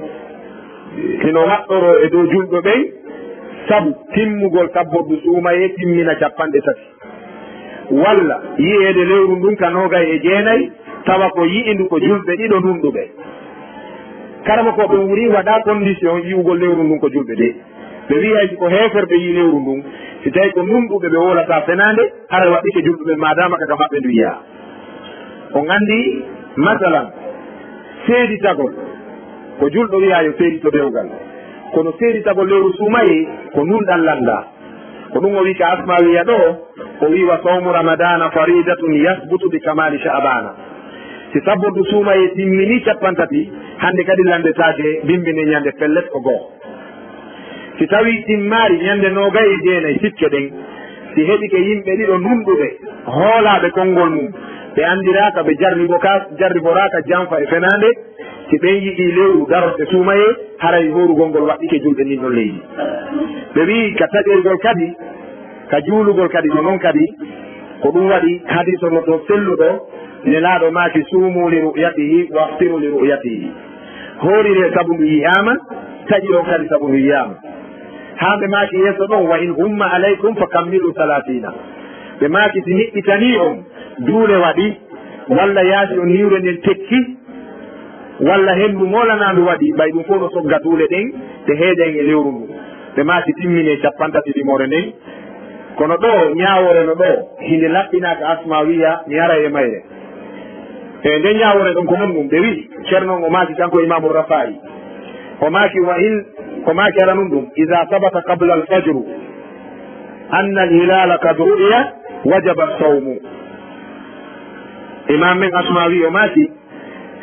hino waɗɗoroo e dow julɓe ɓen, sabu timmugol sabbordu suumayee timmina cappanɗe tati. Walla yi'eede lewru ndun ka noogay e jeenay, tawa ko yi'indu ko julɓe ɗiɗo nunɗuɓe. Karamokooɓe on wuri waɗa condition yi'ugol lewru ndun ko julɓe de. Ɓe wi'i hay si ko heeferɓe yi'i lewru ndun, si tawi ko nunɗuɓe ɓe wowlataa fenaande, haray waɗɗike julɓe ɓen maadaama ka ka maɓɓe ndu yi'aa. On anndi, masalan, seeditagol, ko julɗo wi'aa yo seedito dewgal. Kono seeditagol lewru suumayee, ko nunɗal lanndaa. Ko ɗum o wi'i ka Asmaawiya ɗo, o wi'i, "Wa sawmu Ramadaana fariidatun yasbutu bi kamaali Sha'baana." Si sabbordu suumayee timminii cappanɗe tati, hannde kadi lanndetaake, bimmbinee ñande pellet ko goo. Si tawii timmaali ñande noogay e jeenay sikke ɗen, si heɓike yimɓe ɗiɗo nunɗuɓe, hoolaaɓe konngol mum, ɓe anndiraaka, ɓe jarriboka-, jarriboraaka janfa e fenaande, si ɓen yi'ii lewru darorde suumayee, haray hoorugol ngol waɗɗike julɓe ndin ɗon leydi. Ɓe wi'i ka taƴoygol kadi, ka juulugol kadi ko non kadi, ko ɗum waɗi hadiis on no toon selluɗo, Nelaaɗo maaki, "Suumu li ru'yatihi, wa aftiru li ru'yatihi." Hooriree sabu ndu yi'aama, taƴiree kadi sabu ndu yi'aama. Haa ɓe maaki yeeso ɗon, "Wa in humma alaykum fa kammilu salaasiina." Ɓe maaki, "Si niɓɓitanii on, duule waɗi, walla yaasi on niwre nden tekki, walla henndu moolanaandu waɗi, ɓay ɗum fof no sogga duule ɗen, ɗe heeda en e lewru ndu." Ɓe maaki, "Timminee cappanɗe tati ɗimoore nden." Kono ɗo ñaawoore no ɗo, hinde laɓɓinaa ka Asmaawiya, mi aray e mayre. E nde ñaawoore ɗon ko honɗum? Ɓe wi'i, Ceerno on o maaki kanko Imaamu Rafaa'i. O maaki, "Wa in," o maaki aranun ɗum, "Iza sabata qabla al-fajru anna al-hilala qad ru'iya, wajaba as-sawmu." Imaam men Asmaawi o maaki,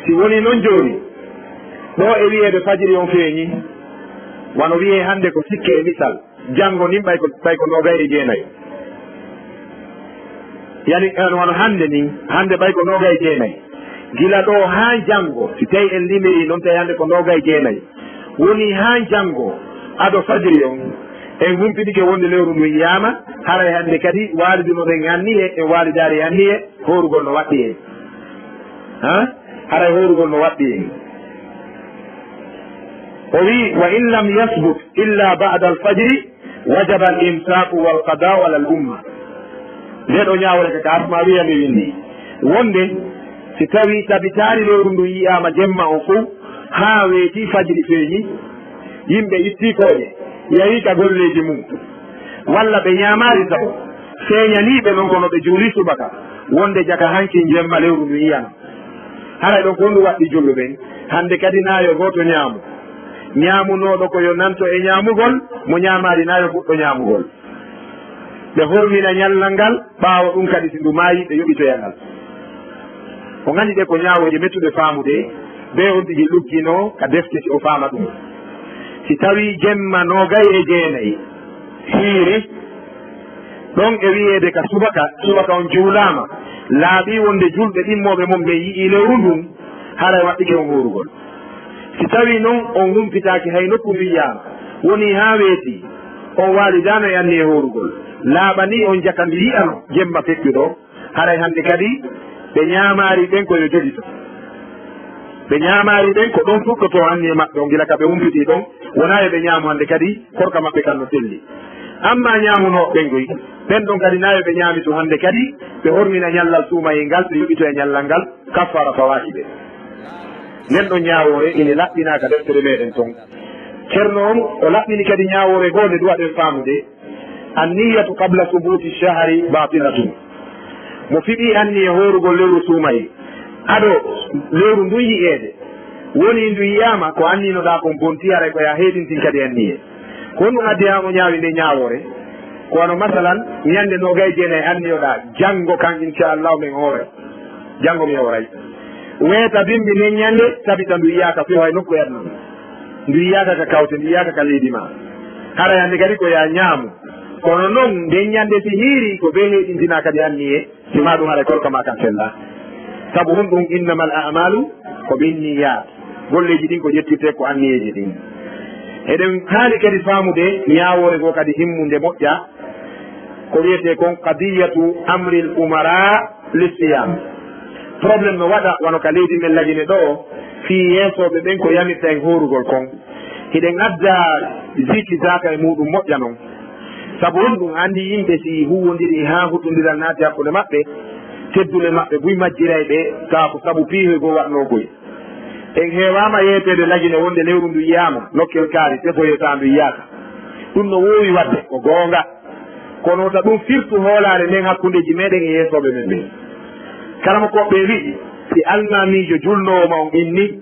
Si woni noon jooni, ɗo e wiyeede fajiri on feeñi, wano wiyee hannde ko sikke e misal, janngo nin ɓay ko, ɓay ko noogay e jeenay. Yani, eh, wano hannde nin, hannde ɓay ko noogay e jeenay. Gila ɗo haa janngo, si tawi en limirii noon, tawi hannde ko noogay e jeenay. Woni haa janngo, ado fajiri on, en humpitike wonde lewru ndun yiyaama, haray hannde kadi waalidunoɗen anniye, en waalidaari anniye, hoorugol no waɗɗi en. Ha? Haray hoorugol no waɗɗi en. O wi, "Wa in lam yasbut illa ba'da al-fajri, wajaba al-imsaku wal qada'u ala al-umma." Nde ɗo ñaawore ka, ka Asma wiya nde winndi. Wonde, si tawi tabitaari lewru ndun yiyaama jemma on fow, haa weeti fajiri feeñi, yimɓe itti kooƴe, yahi ka golleeji mum, walla ɓe ñaamaali taw, feeñanii ɓe non kono ɓe juuli subaka, wonde jaka hankin jemma lewru ndun yiyama. Haray ɗon ko honɗum waɗɗi julɓe ɓen? Hannde kadi na yo gooto ñaamu. Ñaamunooɗo ko yo nanto e ñaamugol, mo ñaamaali na yo fuɗɗo ñaamugol. Ɓe hormina ñallal ngal, ɓaawo ɗum kadi si ndu maayi, ɓe yoɓitoya ngal. On anndi ɗe ko ñaawooje mettuɗe faamude, bee on tigi lugginoo ka defte si o faama ɗum. Si tawii jemma noogay e jeenay hiiri, ɗon e wiyeede ka subaka, subaka on juulaama, laaɓii wonde julɓe ɗimmooɓe mon ɓen yi'ii lewru ndun, haray waɗɗike on hoorugol. Si tawii non on humpitaaki hay nokku ndu yiyaama, wonii haa weetii, on waalidaano e anniye hoorugol, laaɓanii on jaka ndu yi'ano jemma feƴƴuɗo, haray hannde kadi ɓe ñaamaari ɓen ko yo jogito. Ɓe ñaamaari ɓen ko ɗon fuɗɗotoo anniye maɓɓe on gila ka ɓe humpitii ɗon, wonaa yo ɓe ñaamu hannde kadi korka maɓɓe kan no selli. Ammaa ñaamunooɓe ɓen goy, ɓen ɗon kadi na yo ɓe ñaamitu hannde kadi, ɓe hormina ñallal suumayee ngal, ɓe yoɓitoya ñallal ngal, kaffaara fawaaɗi ɓe. Nden ɗon ñaawoore ine laɓɓinaa ka deftere meɗen ton. Ceerno on, o laɓɓini kadi ñaawoore goo nde duwaɗen faamude, "Anniyatu qabla subuti shahri batilatun." Mo fiɓii anniye hoorugol lewru suumayee, ado lewru ndun yi'eede, woni ndu yiyaama ko anniynoɗaa kon bontii, haray ko yaa heeɗintin kadi anniye. Ko honɗum addi haa mo ñaawi nde ñaawoore? Ko wano masalan, ñande noogay e jeenay anniyoɗaa, janngo kan, inchallahu, men hooray. Janngo mi hooray. Weeta bimbi nden ñande, tabita ndu yiyaaka few hay nokku e aduna. Ndu yiyaaka ka kawte, ndu yiyaaka ka leydi maa. Haray hannde kadi ko yaa ñaamu. Kono non, nden ñande si hiiri, ko bee heeɗintinaa kadi anniye, si maa ɗum haray korka maa kan sellaa. Sabu honɗum? "Innamal a'malu ko binniyat." Golleeji ɗin ko ƴettirtee ko anniyeeji ɗin. Eɗen haani kadi faamude ñaawoore goo kadi himmunde moƴƴa, ko wiyetee kon qadiyatu amril umara lissiyam. Problème no waɗa wano ka leydi men Lagine ɗoo, fii yeesooɓe ɓen ko yamirta en hoorugol kon. Hiɗen adda ziki zaka e muuɗum moƴƴa non. Sabu honɗum? Anndi yimɓe si huuwondirii haa hutondiral naati hakkunde maɓɓe, teddule maɓɓe buy majjiray ɓe, kaa ko sabu piihoy goo waɗnoo koy. En heewaama yeeteede Lagine wonde lewru ndu yiyaama, nokkel kaari, tefoyee taa ndu yiyaaka. Ɗum no woowi waɗde, ko goonga. Kono wota ɗum firtu hoolaare nden hakkundeeji meɗen e yeesooɓe men ɓen. Karamokooɓe ɓe wi'i, si almaamiijo julnoowo ma on inni,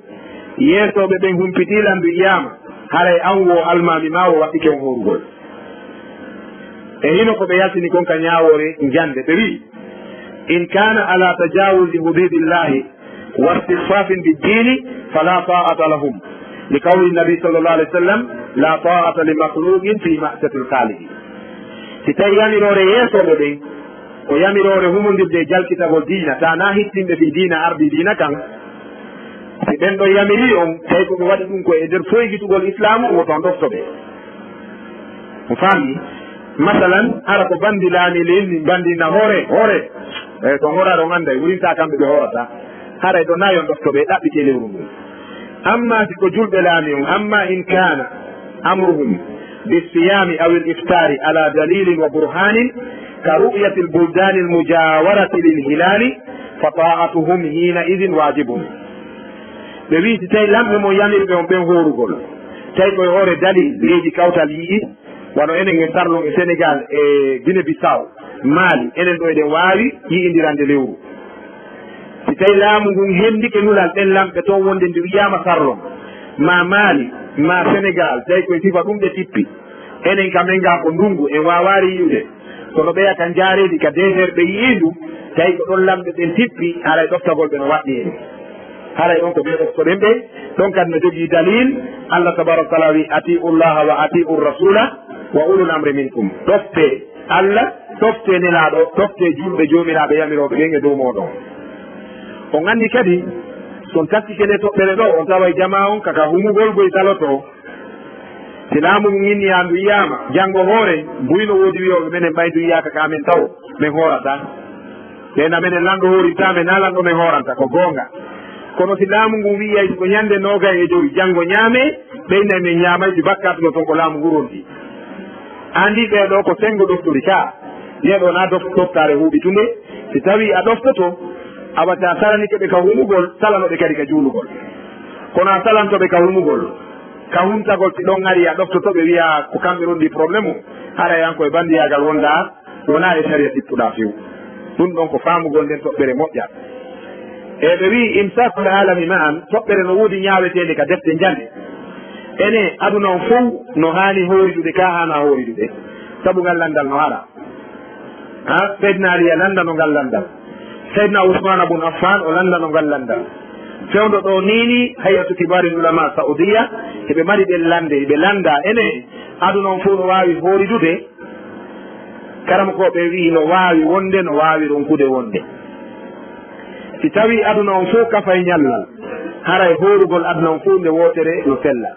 yeesooɓe ɓen humpitii lan ndu yiyaama, haray an woo almaami maa woo waɗɗike on hoorugol. E hino ko ɓe yaltini kon ka ñaawoore njande, ɓe wi'i, "In kana ala tajawuzi hududillahi wa istikhfafin bid-dini fala ta'ata lahum, li qawli nabi sallallahu alaihi wasallam, la ta'ata li makhluqin fi ma'siyatil khaliqi." Si tawi yamiroore yeesooɓe ɓen ko yamiroore humondirde e jalkitagol diina, taa na hittinɓe fii diina ardi diina kan, si ɓen ɗon yamirii on, tawi ko ɓe waɗi ɗum ko e nder foygitugol islaamu, woto on ɗofto ɓe. On faami? Masalan, hara ko bandi laami leydi, bandi na hoore, hoore. E, to hoora ɗon annday, wurinta kamɓe ɓe hoorata. Haray ɗo na yon ɗofto ɓe, ɗaɓɓite lewru ndu. Amma si ko julɓe laami on, amma in kana amruhum bisiyami aw al iftari ala dalilin wa burhanin ka ru'yati al buldani al mujawarati lil hilali, fa ta'atuhum hina idhin wajibun. Ɓe wi'i, si tawi lamɓe mon yamirɓe on ɓen hoorugol, tawi koye hoore dalil leydi kawtal yi'i, wano enen e Sarlon e Senegal e Guinée Bissau, Mali, enen ɗo eɗen waawi yi'indirande lewru. Si tawi laamu ngun hendike nulal ɓen lamɓe toon wonde nde wiyaama Sarlon, ma Mali, ma Senegal, tawi koye sifa ɗum ɓe tippi. Enen ka men ga ko ndungu, en waawaari yi'ude. Kono ɓeya ka njaareedi ka deeferɓe yi'ii ndu, tawi ko ɗon lamɓe ɓen tippi, haray ɗoftagol ɓe no waɗɗi en. Haray ɗon ko ɓe ɗoftoɗen ɓe, ɗon kadi no jogii dalil. Allah tabaraka wa taala wi, "Atiu llaha wa atiu rasula wa ulul amri minkum." Ɗofte Allah, ɗofte Nelaaɗo, ɗofte julɓe joomiraaɓe yamirooɓe ɓen e dow mooɗon. On anndi kadi, so on taskike nde toɓɓere ɗo, on taway jamaa on kaka humugol goy saloto. Si laamu ngun inni yaa ndu yiyaama, janngo hoore, buy no woodi wiyooɓe menen ɓay ndu yiyaaka ka amen taw, men hoorataa. Ɓen na menen lanɗo hoorintaa men, na lanɗo men hooranta, ko goonga. Kono si laamu ngun wi'i hay si ko ñannde noogay e jowi, janngo ñaamee, ɓen na men ñaamay si bakkaatu no ton ko laamu ngun ronti. Anndi ɓee ɗoo ko senngo ɗoftori ka, ɗee ɗoo na dof-, ɗoftaare huuɓitunde. Si tawii a ɗoftoto, awa si a salanike ɓe ka humugol, salano ɓe kadi ka juulugol. Kono a salanto ɓe ka humugol, ka huntagol, si ɗon ari a ɗoftoto ɓe wi'a ko kamɓe ronndi problème o, haray an ko e banndiyaagal wonɗaa, wonaa e sariya sippuɗaa few. Ɗun ɗon ko faamugol nden toɓɓere moƴƴa. E ɓe wi'i imsakul alami ma'an, toɓɓere no woodi ñaaweteende ka defte njane. Ene, aduna on fow no haani hooridude ka haanaa hooridude. Sabu ngal lanndal no hara. Ha, Seydina Ali a lanndano ngal lanndal. Seydina Usmaana bun Affaan o lanndano ngal lanndal. Fewndo ɗoo nii nii, Hay'atu Kibaaril Ulamaa Sa'udiya, hiɓe mari ɗen lannde, hiɓe lannda ene, aduna on fow no waawi hooridude. Karamokooɓe wi'i no waawi wonde, no waawi ronkude wonde. Si tawii aduna on fow kafay ñallal, haray hoorugol aduna on fow nde wootere no sella.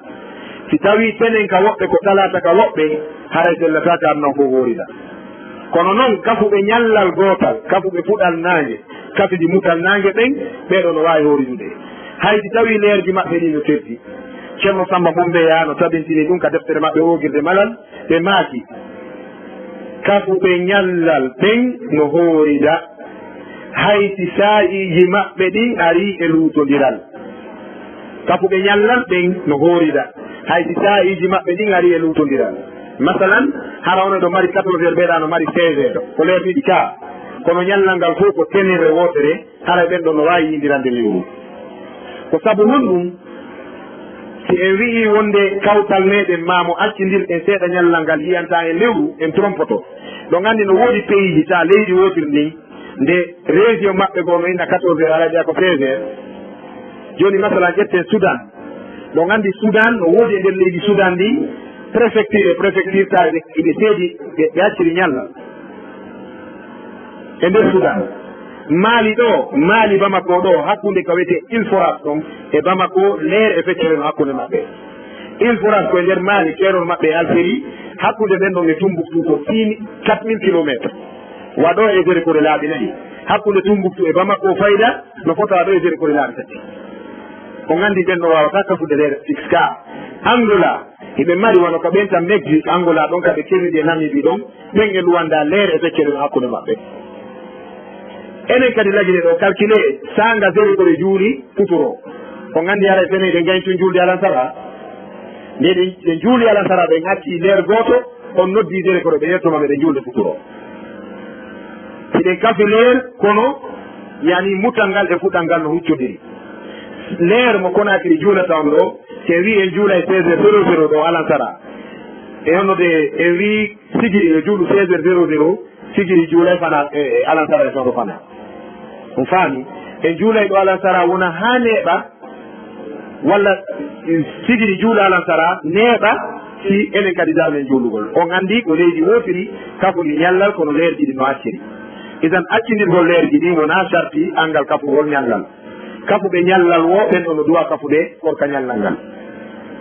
Si tawii tenen ka woɓɓe ko talaata ka woɓɓe, haray sellataa ka aduna on fow hoorida. Kono non, kafuɓe ñallal gootal, kafuɓe puɗal naange, kafidi mutal naange ɓen, ɓee ɗoo no waawi hooridude. Hay si tawii leerji maɓɓe ɗin no teddi, Ceerno Sammba Mumbeya no tabintini ɗun ka deftere maɓɓe Woogirde Malal, ɓe maaki, kafuɓe ñallal ɓen no hoorida, hay si saa'iiji maɓɓe ɗin arii e luutondiral. Kafuɓe ñallal ɓen no hoorida, hay si saa'iiji maɓɓe ɗin arii e luutondiral. Masalan, hara on ɗoo mari quatorze heures, ɓee ɗoo no mari seize heures, ko leer ɗiɗi ka. Kono ñallal ngal fow ko tenirre wootere, haray ɓen ɗon no waawi yindirande lewru. Ko sabu honɗun? Si en wi'ii wonde kawtal meɗen maa mo accindirɗen seeɗa ñallal ngal yi'antaa en lewru, en trompoto. Ɗon anndi no woodi peyiiji, taa leydi wootiri ndin, nde région maɓɓe goo no inna quatorze heures, alaa jeyaa ko seize heures. Jooni, masalan, ƴetten Sudan. Ɗon anndi Sudan no woodi e nder leydi Sudan ndin, préfecture e préfecture, taa ɓe, ɓe seedi, ɓe, ɓe acciri ñallal. E nder Sudan. Mali ɗoo, Mali Bamako ɗoo, hakkunde ka wiyetee Île Foras ɗon e Bamako, leer e feccere no hakkunde maɓɓe. Île Foras ko e nder Mali, keerol maɓɓe e Algérie, hakkunde nden ɗon e Tumbuktu ko six mille, quatre mille kilomètres. Wa ɗoo e Zéro kore laabi nayi. Hakkunde Tumbuktu e Bamako fayda no fota wa ɗoo e Zéro kore laabi tati. On anndi ɓen no waawataa kafude leer fixe ka. Angola, hiɓe mari wano ka ɓen tan Mexique, Angola ɗon ka ɓe kerridi e Namibie ɗon, ɓen e luwanda leer e feccere no hakkunde maɓɓe. Enen kadi lagine ɗoo, calcule saanga Zéro kore juuli futuro. On anndi haray tene eɗen gañi tun juulde alansara. Nde ɗen, ɗen juuli alansara, ɓen acci leer gooto, on noddi Zéro kore, ɓe yettoma ɓe juulde futuro. Hiɗen kafi leer, kono yani mutal ngal e fuɗal ngal no huccondiri. Leer mo Conakry juulata on ɗoo, si en wi'i en juulay seize heures zéro zéro ɗoo alansara. E honno de en wi'i Sigiri yo juulu seize heures zéro zéro, Sigiri juulay fana, e, e alansara e fewndo fana. On faami? En juulay ɗoo alansara wona haa neeɓa, walla Sigiri juula alansara neeɓa, si enen kadi darnen juulugol. On anndi ko leydi wootiri kafori ñallal, kono leerji ɗin no acciri. Idan, accindirgol leerji ɗin wonaa sarti anngal kafugol ñallal. Kafuɓe ñallal woo, ɓen ɗon no duwaa kafude korka ñallal ngal.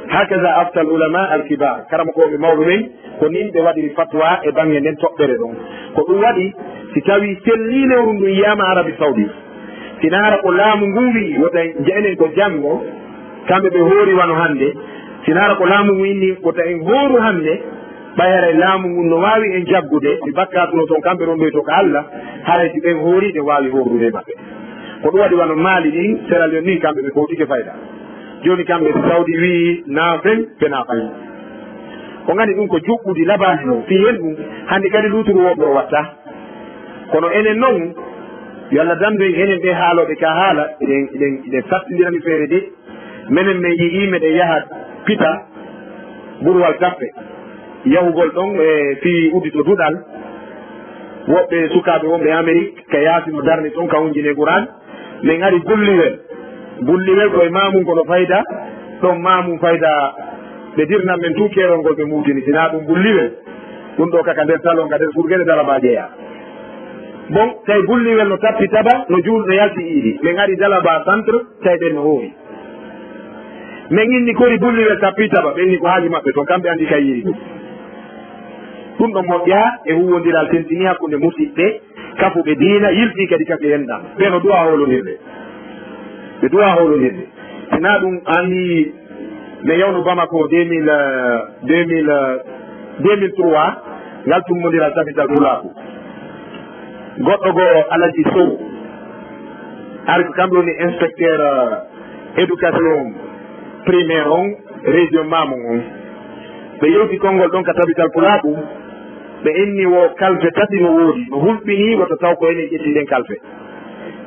Hakaza aftal ulama al kibar, karamokooɓe mawɓe ɓen, ko nin ɓe waɗiri fatwa e baŋŋe nden toɓɓere ɗon. Ko ɗum waɗi, si tawii sellii lewru ndun yiyaama Arabi Saudi, si na hara ko laamu ngun wi'i wota en, je enen ko janngo, kamɓe ɓe hoori wano hannde, si na hara ko laamu ngun inni wota en hooru hannde, ɓay haray laamu ngun no waawi en jaggude, si bakkaatu no ton kamɓe rondoyto ka Alla, haray si ɓen hoori, ɓe waawi hoorude maɓɓe. Ko ɗum waɗi wano Maali ɗin, Sierra Leone ɗin, kamɓe ɓe kowtike fayda. Jooni kamɓe si Saudi wi'i naafen, ɓe naafay. Ko ngani ɗum ko juɓɓudi labaali non, fii hen ɗum, hannde kadi luuturu woɓɓe o watta. Kono enen non, yo Alla dandu en, enen ɓe haalooɓe ka haala, eɗen, eɗen, eɗen sattindirani feere de. Menen men yi'i meɗen yaha pita Burwal Kappe. Yahugol ɗon e fii uddito duɗal. Woɓɓe sukaaɓe wonɓe Amerik ka yaasi no darni ɗon ka hunjine Qur'an. Men ari Gulliwel. Bulliwel koye maamum kono fayda, ɗon maamum fayda ɓe dirnan men tun keerol ngol ɓe muutini, sinaa ɗum bulliwel. Ɗum ɗo kaka nder salon, ka nder surgele dala ba jeyaa. Bon, tawi bulliwel no tappi taba, no juul, no yalti iidi. Ɓe ngari dala ba centre, tawi ɓen no hoori. Men inni kori bulliwel tappi taba, ɓe inni ko haaju maɓɓe ton, kamɓe andi ka yiiri ɗum. Ɗum ɗon moƴƴaa e huuwondiral tentini hakkunde musiɓɓe, kafuɓe diina, yiltii kadi kafi enɗam. Ɓe no duwa hoolondirde. Ɓe duwa hoolondirde. Sinaa ɗum anndi mi yawno Bamako deux mille, euh, deux mille, euh, deux mille trois, ngal tummondiral capital pulaaku. Goɗɗo goo Alaji Sow, ari ko kamɓe woni inspecteur, euh, éducation primaire on, région Mamon on. Ɓe yewti konngol ɗon ka tabital pulaaku, ɓe inni wo kalfe tati no woodi, no hulɓinii, woto taw ko enen ƴetti ɗen kalfe.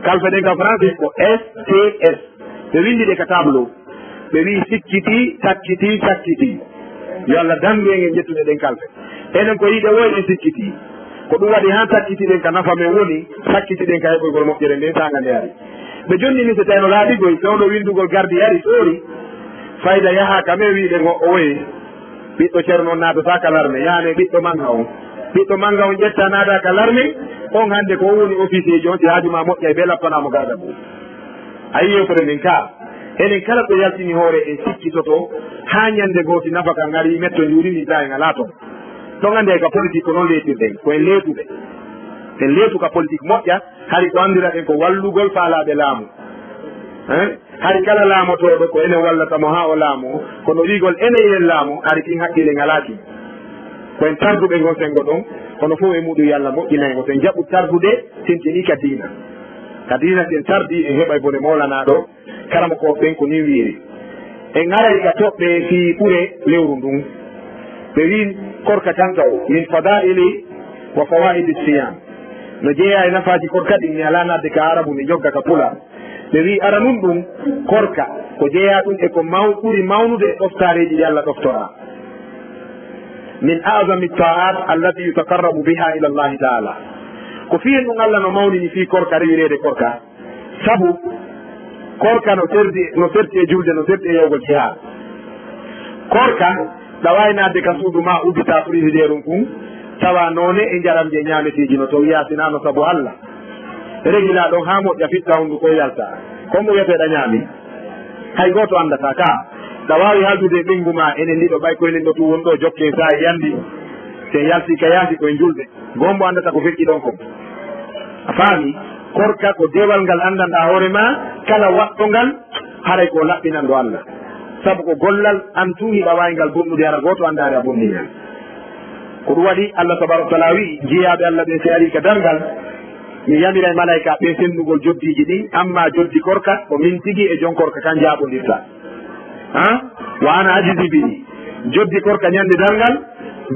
Kalfe ɗen ka français ko S T S. Ɓe winndi ɗe ka tableau. Ɓe wi'i sikkiti, sakkiti, sakkiti. Yo Allah danndu en e ƴettude ɗen kalfe. Enen ko yiɗe wo eɗen sikkiti. Ko ɗum waɗi haa sakkitiɗen ka nafa men woni, sakkitiɗen ka heɓoygol moƴƴere nden saanga nde ari. Ɓe jonni ni so tawi no laaɓi goy, fewndo winndugol gardi ari soori. Fayda yaha ka men wi'ude ngo oye. Ɓiɗɗo Ceerno on naatata ka larme, yaane ɓiɗɗo mannga on. Ɓiɗɗo mannga on ƴetta naata ka larme, on hannde ko o woni officier ji on, si haaju ma moƴƴay, be lappanaamo garda buu. A yii yewtere nden ka, enen kala ko yaltini hoore en sikkitoto, haa ñannde goo si nafa ka ngari metto njuuri min tawi ngalaa ton. Ɗon anndi hay ka politique ko noon leetirɗen, ko en leetuɓe. En leetu ka politique moƴƴa, hari ko anndiraɗen ko wallugol faalaaɓe laamu. Hein? Hari kala laamotooɗo ko enen wallata mo haa o laamoo, kono wi'ugol enen yen laamoo, hari kin hakkille ngalaa kin. Ko en tarduɓe ngon senngo ɗon, kono fof e muuɗum yo Allah moƴƴinay ngo. So en jaɓu tardude, tentini ka diina. Ka diina si en tardii, en heɓay bone moolanaaɗo. Karamokooɓe ɓen ko nii wi'iri. En aray ka toɓɓe fii ɓure lewru ndun. Ɓe wi'i korka kan kaw, min fadaa'ili wa fawaa'idi siyam. No jeyaa e nafaaji korka ɗin, mi alaa naatde ka Arabu, mi jogga ka Pulaar. Ɓe wi'i aranun ɗun, korka, ko jeyaa ɗun e ko maw-, ɓuri mawnude e ɗoftaareeji ɗi Allah ɗoftoraa. Min a'zami ta'at allati yutaqarrabu biha ila Allahi ta'ala. Ko fii ɗun Allah no mawnini fii korka, rewireede korka. Sabu korka no serdi, no serti e julde, no serti e yahugol jihaad. Korka, ɗa waawi naatde ka suudu maa, uddita frigidaire un kun, tawa noone e njaramji e ñaameteeji no ton, wi'aa sinaa no sabu Allah. Regilaa ɗon haa moƴƴa, fitta hunnduko, yalta. Ko hombo wi'etee ɗa ñaami? Hay gooto anndataa ka. Ɗa waawi haaldude e ɓeyngu maa, enen ɗiɗo, ɓay ko enen ɗo tun woni ɗo, jokken saa'i yandi. Si en yaltii ka yaasi ko en julɓe. Ko hombo anndata ko feƴƴi ɗon kon? A faami? Korka ko dewal ngal anndanɗaa hoore maa, kala waɗɗo ngal, haray ko laɓɓinanɗo Allah. Sabu ko gollal an tun hiɗa waawi ngal bonnude, hara gooto anndaali a bonni ngal. Ko ɗum waɗi Allah tabaaraka wa ta'aala wi'i jiyaaɓe Allah ɓen si arii ka darngal, mi yamiray malaa'ikaaɓe ɓen sendugol joddiiji ɗin, ammaa joddi korka ko min tigi e jon korka kan jaaɓondirta. Ha? Wa ana ajzi bihi. Joddi korka ñande darngal,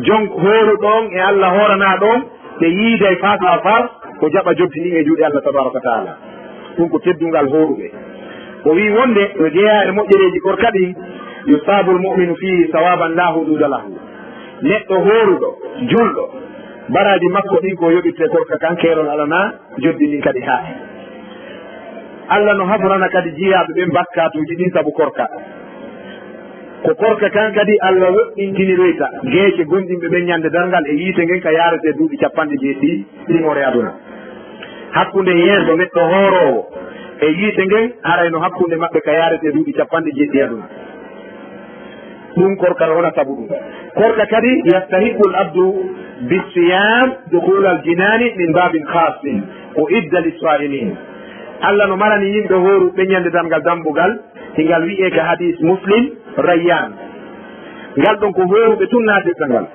jon hooruɗo on e Allah hooranaaɗo on, ɓe yiiday face à face, ko jaɓa joddi ndin e juuɗe Allah tabaaraka wa ta'aala. Ɗum ko teddungal hooruɓe. O wi'i wonde no jeyaa e moƴƴereeji korka ɗin, yusabul mu'minu fihi sawaban la hududa lahu. Neɗɗo hooruɗo, julɗo, baraaji makko ɗin ko yoɓirte korka kan, keerol alanaa, joddi ndin kadi haa. Allah no haforana kadi jiyaaɓe ɓen bakkaatuuji ɗin sabu korka. Ko korka kan kadi Allah woɗɗintiniroyta geece gomɗinɓe ɓen ñande darngal e yiite ngen ka yaarete duuɓi capanɗe jeeɗiɗi ɗimoore aduna. Hakkunde yeeso neɗɗo hooroowo e yiite ngen, haray no hakkunde maɓɓe ka yaarete duuɓi capanɗe jeeɗiɗi aduna. Ɗum korka no wona sabu ɗum. Korka kadi, yastahiqqu al-abdu bis-siyam dukhul al-jinani min babin khassin u'idda lis-sa'imin. Allah no marani yimɓe hooruɓe ñande darngal dambugal, hingal wi'ee ka hadis Muslim, Rayyan. Ngal ɗon ko hooruɓe tun naatirta ngal.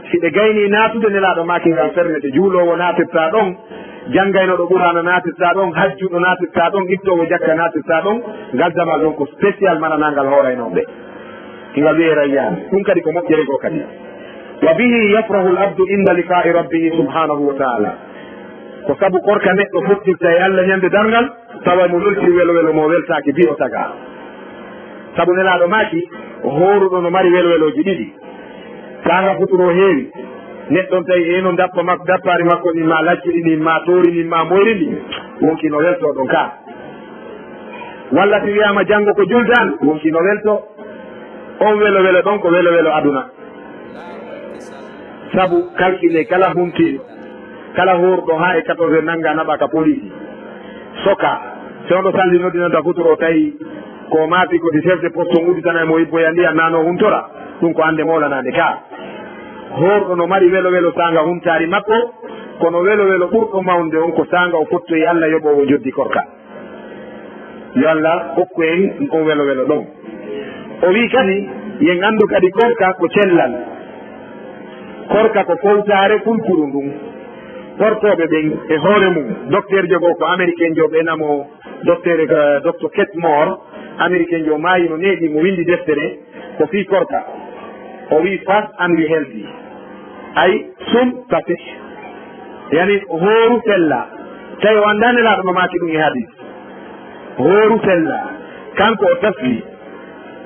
Si ɓe gaynii naatude, Nelaaɗo maaki ngal fernete, juuloowo naatirta ɗon, janngaynooɗo Qur'aana naatirta ɗon, hajjuɗo naatirta ɗon, ittoowo jakka naatirta ɗon, ngal damal ɗon ko spécial maranaangal hooraynooɓe. Ngal wi'ee Rayyan. Ɗum kadi ko moƴƴere goo kadi. Wa bihi yafrahu al-abdu inda liqa'i rabbihi subhanahu wa ta'ala. Ko sabu korka neɗɗo fottirta e Allah ñande darngal, tawa mo weltii welowelo mo weltaaki bi o tagaa. Sabu Nelaaɗo maaki, hooruɗo no mari welowelooji ɗiɗi. Saanga futuro heewi, neɗɗo on tawi eno dappa makko, dappaari makko ndin, ma lacci ɗin, ma toori ndin, ma moyri ndin, wonkii no weltoo ɗon ka. Walla si wiyaama janngo ko juldan, wonkii no welto. On welo welo ɗon ko welo welo aduna. Sabu calcule kala huntiiɗo, kala hooruɗo haa e quatorze heures nannga naɓa ka poliisi. Soka, si on ɗo salli noddinanta futuro tawi ko maafi ko si chef de poste on udditana e mo ibboya ndiyan naano huntora, ɗum ko annde moolanaande ka. Hooruɗo no mari welo welo saanga huntaari makko, kono welo welo ɓurɗo mawnde on ko saanga o fottoyi Alla yoɓoowo njoddi korka. Yo Alla hokku en on welo welo ɗon. O wi'i kadi, yen anndu kadi korka ko cellal. Korka ko fowtaare fulkuru ndun. Korkooɓe ɓen e hoore mum, docteur jo goo ko américain jo ɓe namo docteur, eh, docteur Kate Moore, américain jo maayino neeɓi mo windi deftere ko fii korka. O wi'i fast and be healthy. Ay, sun tasih. Yani hooru sella. Tawi o anndaa Nelaaɗo no maaki ɗum e hadis. Hooru sella. Kanko o tasli.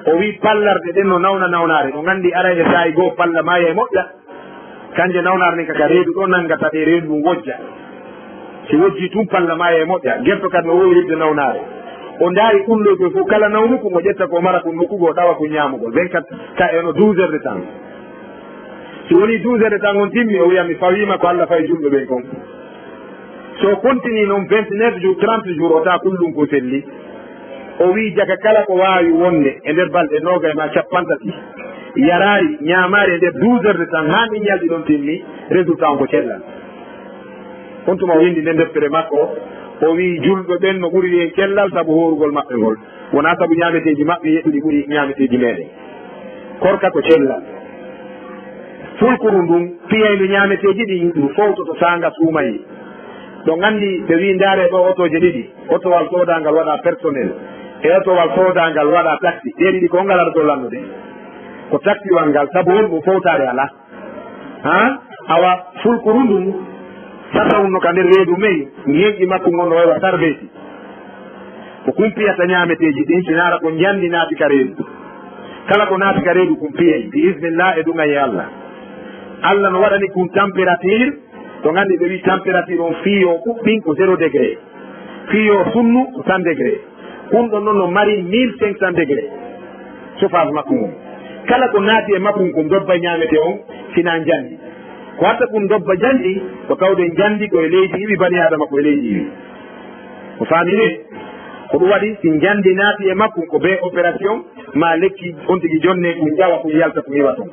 O wi'i pallarɗe ɗen no nawna nawnaare. No nganndi aray e saa'i goo palla maaya e moƴƴa. Kanje nawnaare nden kaka reedu ɗo nanngata ɗe reedu ndun wojja. Si wojji tun palla maaya e moƴƴa. Gerto kadi no woowi heɓde nawnaare. O ndaari kulloy koy fof kala nawnu kun o ƴetta ko mara kun nokku goo ɗawa kun ñaamugol. Vingt-quatre ka eno douze heures de temps. Si woni douze heures de temps on timmi, o wi'a mi fawiima ko Alla fawi julɓe ɓen kon. So o continue non vingt-neuf jours, trente jours, o tawa kullun kun selli. O wi'i jaka kala ko waawi wonde e nder balɗe noogay ma cappanɗe tati, yaraari, ñaamaari e nder douze heures de temps haa min ñalɗi ɗon timmi, résultat on ko cellal. On tuma o windi nder deftere makko, o wi'i julɓe ɓen no ɓuri en cellal sabu hoorugol maɓɓe ngol. Wonaa sabu ñaameteeji maɓɓe yeɗɗuɗi ɓuri ñaameteeji meɗen. Korka ko cellal. Fulkuru ndun, piyaynu ñaameteeji ɗin, ndu fowtoto saanga suumayee. Ɗon anndi ɓe wi'i ndaare ɗo otooje ɗiɗi, otowal soodaangal waɗa personnel, e otowal soodaangal waɗa taxi. Ɗee ɗiɗi ko ngal aɗa lannude? Ko taxiwal ngal, sabu honɗum fowtaare alaa? Ha? Awa fulkuru ndun, sasa wonno ka nder reedu mey, ngenƴi makko ngon no waywa sarbeeti. Ko kun piyata ñaameteeji ɗin, si naara ko njandi naati ka reedu. Kala ko naati ka reedu kun piyay, bi iznillah e duŋay e Alla. Alla no waɗani kun température, to nganndi ɓe wi'i température on fii yo ɓuɓɓin ko zéro degré. Fii yo sunnu ko cent degré. Kun ɗon non no mari mille cinq cents degré. Chauffage makko ngon. Kala ko naati e makko kun dobba ñaamete on, sinaa njandi. Ko watta kun dobba njandi, ko tawde njandi ko e leydi iwi, bani Aadama ko e leydi iwi. Ko faami ne? Ko ɗum waɗi, si njandi naati e makko, ko bee opération, ma lekki on tigi jonne, kun ƴawa, kun yalta, kun iwa ton.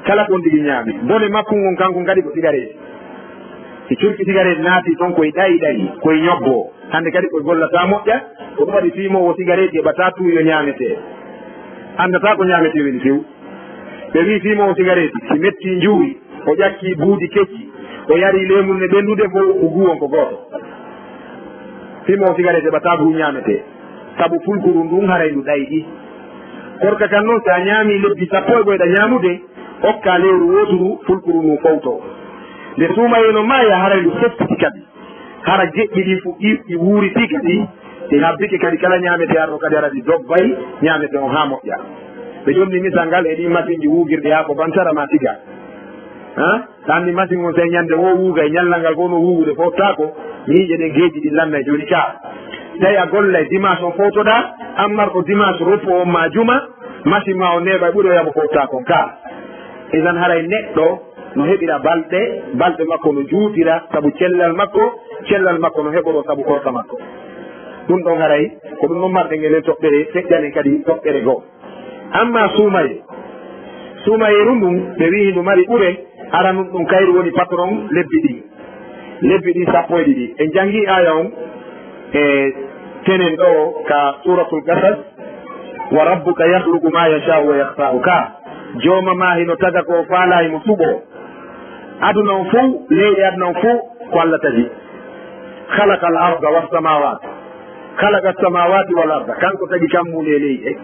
Kala ko on tigi ñaami. Bone makko ngon, kanko kadi ko sigareeti. Si curki sigareeti naati ton, koye ɗayi ɗayi, koye ñobbo. Hannde kadi koye gollata moƴƴa, ko ɗum waɗi fiimoowo sigareeti heɓataa tuuyo ñaametee. Anndataa ko ñaametee weli few. Ɓe wi'i fiimoowo sigareeti, si mettii njuuwi, o ƴakkii buudi kecci, o yarii leemun ne ɓenndude, fow ko guu on ko gooto. Fiimoowo sigareeti heɓataa guu ñaametee, sabu fulkuru ndun haray ndu ɗayɗi. Korka kan non, si a ñaamii lebbi sappo e go'o ɗa ñaamude, okkaa lewru wooturu, fulkuru ndun fowtoo. Nde suumayee no maaya, haray ndu seftiti kadi. Hara geƴƴi ɗin fuɗɗii, ɗi wuuritii kadi, ɗi habbike kadi kala ñaametee arɗo kadi hara ɗi dobbay ñaametee on haa moƴƴa. Ɓe jonni misal ngal e ɗin masinji wuugirɗi haa ko bantara ma siga. Ha? Ɗa anndi masin on sey ñande woo wuuga e ñallal ngal fof no wuugude fowtaako, ñiiƴe ɗen geeƴi ɗin lannay jooni ka. Tawi a gollay dimanche on fowtoɗaa, an marɗo dimanche repos on ma juma, masin ma on neeɓay ɓuri o yamo fowtaako on ka. Idan haray neɗɗo no heɓira balɗe, balɗe makko no juutira sabu cellal makko, cellal makko no heɓoroo sabu korka makko. Ɗum ɗon haray ko ɗum ɗon marɗen enen toɓɓere, feƴƴanen kadi toɓɓere goo. Amma suumayee, suumayeeru ndun, ɓe wi'i ndu mari ɓure, hara nun ɗum kayru woni patron lebbi ɗin. Lebbi ɗin sappo e ɗiɗi. En janngi aaya on e tenen ɗo ka Suuratul Qasas, "Wa rabbuka yakhluqu ma yasha'u wa yakhtaru" ka. Jooma maa hino taga ko o faalaa, himo suɓoo. Aduna on fow, leyɗe aduna on fow, ko Alla tagi. "Khalaqal arda was samawat." "Khalaqa samawati wal arda." Kanko tagi kammuuli e leyɗe.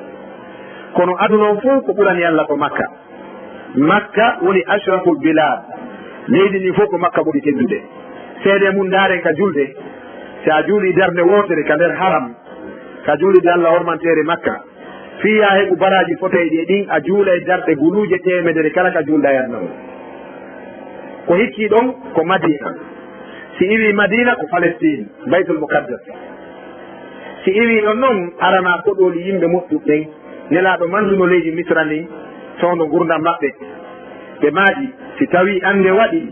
Kono aduna on fow ko ɓurani Alla ko Makka. Makka woni ashraful bilad. Leydi ndi fow ko Makka ɓuri teddude. Seede mum ndaaren ka julde. Si a juuli darnde wootere ka nder haram, ka juulde Alla hormanteere Makka, fii yaa heɓu baraaji fotayɗi e ɗin, a juulay darɗe guluuje teemedere kala ka juulɗaa e aduna on. Ko hikkii ɗon ko Madina. Si iwii Madina ko Palestine, Baytul Muqaddas. Si iwii ɗon non, aranaa koɗooli yimɓe moƴƴuɓe ɓen. Nelaaɗo mantuno leydi Misra ndin, fewndo ngurndan maɓɓe. Ɓe maaji, si tawii annde waɗii,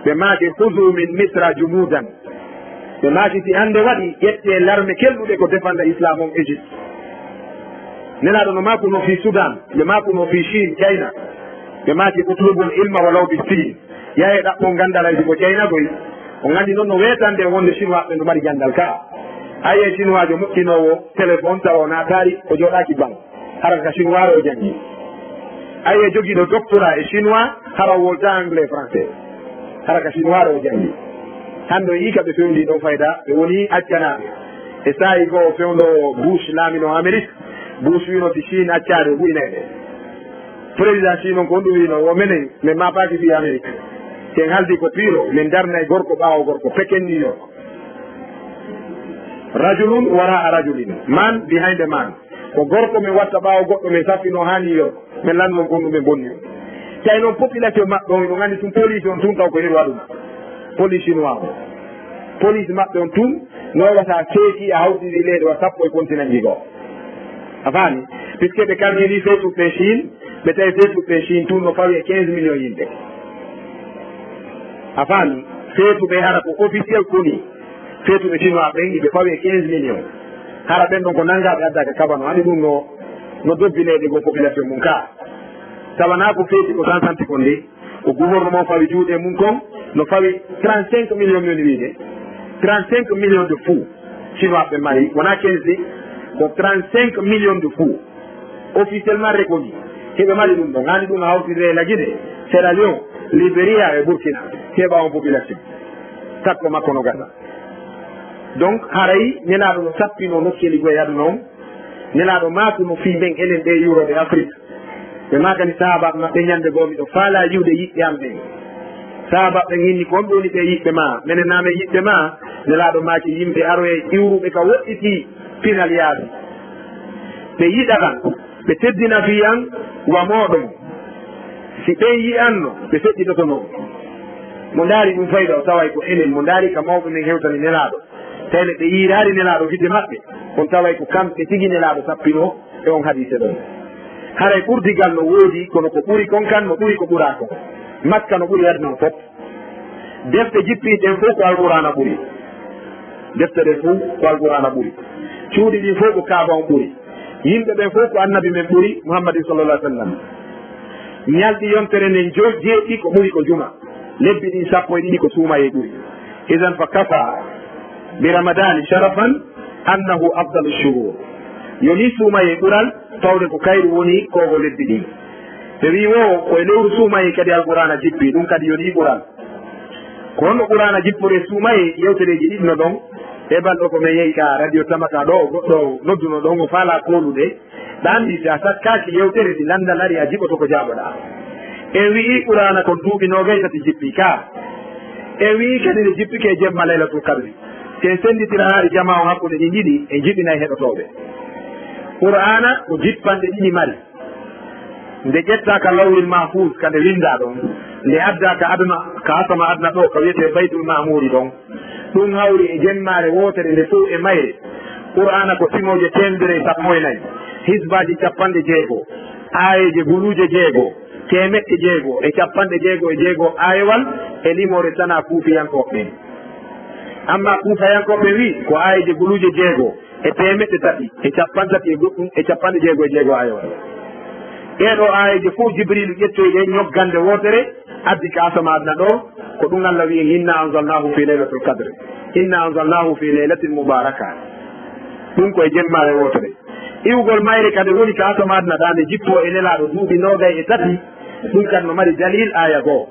ɓe maaki, "Khuzu min Misra jumudan." Ɓe maaki, "Si annde waɗii, ƴettee larme kelɗuɗe ko defanda Islaam on Égypte." Nelaaɗo no maakuno fii Sudan, ɓe maakuno fii Chine, China. Ɓe maaki, "Utlubul ilma walaw bi Siin." Yahee ɗaɓɓon ganndal hay si ko China koy. On anndi non no weetande wonde Chinois ɓe no mari ganndal ka. A yi'ay Chinoijo moƴƴinoowo téléphone tawa o naataali, o jooɗaaki bank. Hara ka Chinois o janngi. A yi'ay jogiiɗo doctorat e Chinois, hara o wolta anglais, français. Hara ka Chinois o janngi. Hannde o yi'i ka ɓe fewndii ɗon fayda, ɓe woni accanaaɓe. E saa'i goo fewndo Bush laamino Amérique, Bush wiino si Chine accaade o ɓuynay ɓe. Président Chine on ko honɗum wiino? Wo menen, men maapaaki fii Amérique. Si en haaldi ko piiro, men darnay gorko ɓaawo gorko, peken New York. Rajulun wara'a rajulin, man behind a man. Ko gorko men watta ɓaawo goɗɗo, men sappinoo haa New York. Men lanndoo ko honɗum men bonni on. Tawi non population maɓɓe on, hiɗon anndi tun police on tun taw ko hiɗo waɗuna. Police chinois on. Police maɓɓe on tun, no waɗata seeki a hawtindii leyɗe wa sappo e continent ji goo. A faami? Puisque ɓe calculi fewtuɓe ɓen Chine, ɓe tawi fewtuɓe ɓen Chine tun no fawi e quinze millions yimɓe. A faami? Fewtuɓe hara ko officiel koni. Fewtuɓe Chinois ɓen, iɓe fawi e quinze millions. Hara ɓen ɗon ko nanngaa ɓe adda ka kabano, anndi ɗum no, no doggi leyɗe goo population mum ka. Tawa naa ko fewti ko cent santi kon de, ko gouvernement fawi juuɗe mum kon, no fawi trente-cinq millions, mi woni wiide. Trente-cinq millions de fous Chinois ɓe mari, wonaa quinze de, ko trente-cinq millions de fous. Officiellement reconnu. Hiɓe mari ɗum ɗon. Haani ɗum hawtidire e Lagine, Sierra Leone, Liberia e Burkina. Heɓa on population. Takko makko no gasa. Donc, haray Nelaaɗo no sappinoo nokkeeli goo e aduna on. Nelaaɗo maakuno fii men enen ɓee iwrooɓe Afrik. Ɓe maakani sahaabaaɓe maɓɓe, "Ñannde goo miɗo faalaa yi'ude yiɓɓe am ɓen." Sahaabaaɓe ɓen inni, "Ko honɓe woni ɓee yiɓɓe maa? Menen naa men yiɓɓe maa?" Nelaaɗo maaki, "Yimɓe aroyay iwruɓe ka woɗɗitii pinal yaasi. Ɓe yiɗa kan, ɓe teddina fii an wa mooɗon. Si ɓen yi'anno, ɓe feƴƴitotono." Mo ndaari ɗum fayda o taway ko enen, mo ndaari ka mawɓe men hewtani Nelaaɗo. Tawi neɗɗo yiiraali Nelaaɗo gite maɓɓe, on taway ko kamɓe tigi Nelaaɗo sappinoo e on hadiise ɗon. Haray ɓurdigal no woodi, kono ko ɓuri kon kan no ɓuri ko ɓuraa kon. Makka no ɓuri aduna on fof. Defte jippiiɗe ɗen fof ko Alqur'aana ɓuri. Defte ɗen fof ko Alqur'aana ɓuri. Cuuɗi ɗin fof ko Kaaba on ɓuri. Yimɓe ɓen fof ko Annabi men ɓuri, Muhammadin sallallahu alaihi wasallam. Ñalɗi yontere nden joy-, jeeɗiɗi ko ɓuri ko juma. Lebbi ɗin sappo e ɗiɗi ko suumayee ɓuri. Idan fa kafa bi Ramadani sharafan annahu afdalu shuhur. Yoni suumayee ɓural, tawde ko kayru woni kogo lebbi ɗin. Ɓe wi'i wo ko e lewru suumayee kadi Alqur'aana jippi, ɗum kadi yoni ɓural. Ko honno Qur'aana jippori e suumayee? Yewtereeji ɗiɗi no ɗon. Heɓal ɗo ko men yehi ka radio Tamata ɗo, goɗɗo nodduno ɗon, o faalaa koolude. Ɗa anndi, si a sakkaaki yewtere, si lanndal ari, a jiɓoto ko jaaboɗaa. En wi'i Qur'aana kon duuɓi noogay tati jippi ka. En wi'i kadi nde jippike e jemma Laylatul Qadri. Si en sennditira haari jamaa on hakkunde ɗin ɗiɗi, en jiɓinay heɗotooɓe. Qur'aana ko jippanɗe ɗiɗi mari. Nde ƴettaa ka Lawhil Mahfuuz, ka nde winndaa ɗon, nde addaa ka aduna, ka asama aduna ɗo, ka wi'etee Baytul Ma'muuri ɗon. Ɗum hawri e jemmaare wootere nde fow e mayre. Qur'aana ko simooje teemedere e sappo e nayi, hisbaaji cappanɗe jeego, aayeeje guluuje jeego, teemeɗɗe jeego e cappanɗe jeego e jeego aayewal e limoore sanaa kuufiyankooɓe ɓen. Ammaa kuufayankooɓe ɓen wi'i ko aayeeje guluuje jeego e teemeɗɗe tati e cappanɗe tati e goɗɗum e cappanɗe jeego e jeego aayewal. Ɗee ɗoo aayeeje fow Jibriilu ƴettoyi ɗe ñoggannde wootere, addi ka asama aduna ɗoo, ko ɗum Alla wi'i, "Inna anzalnaahu fi laylatil qadr. Inna anzalnaahu fi laylatin mubaaraka." Ɗum ko e jemmaare wootere. Iwgol mayre kadi woni ka asama aduna ɗaa nde jippoo e Nelaaɗo duuɓi noogay e tati, ɗum kadi no mari dalil aaya goo.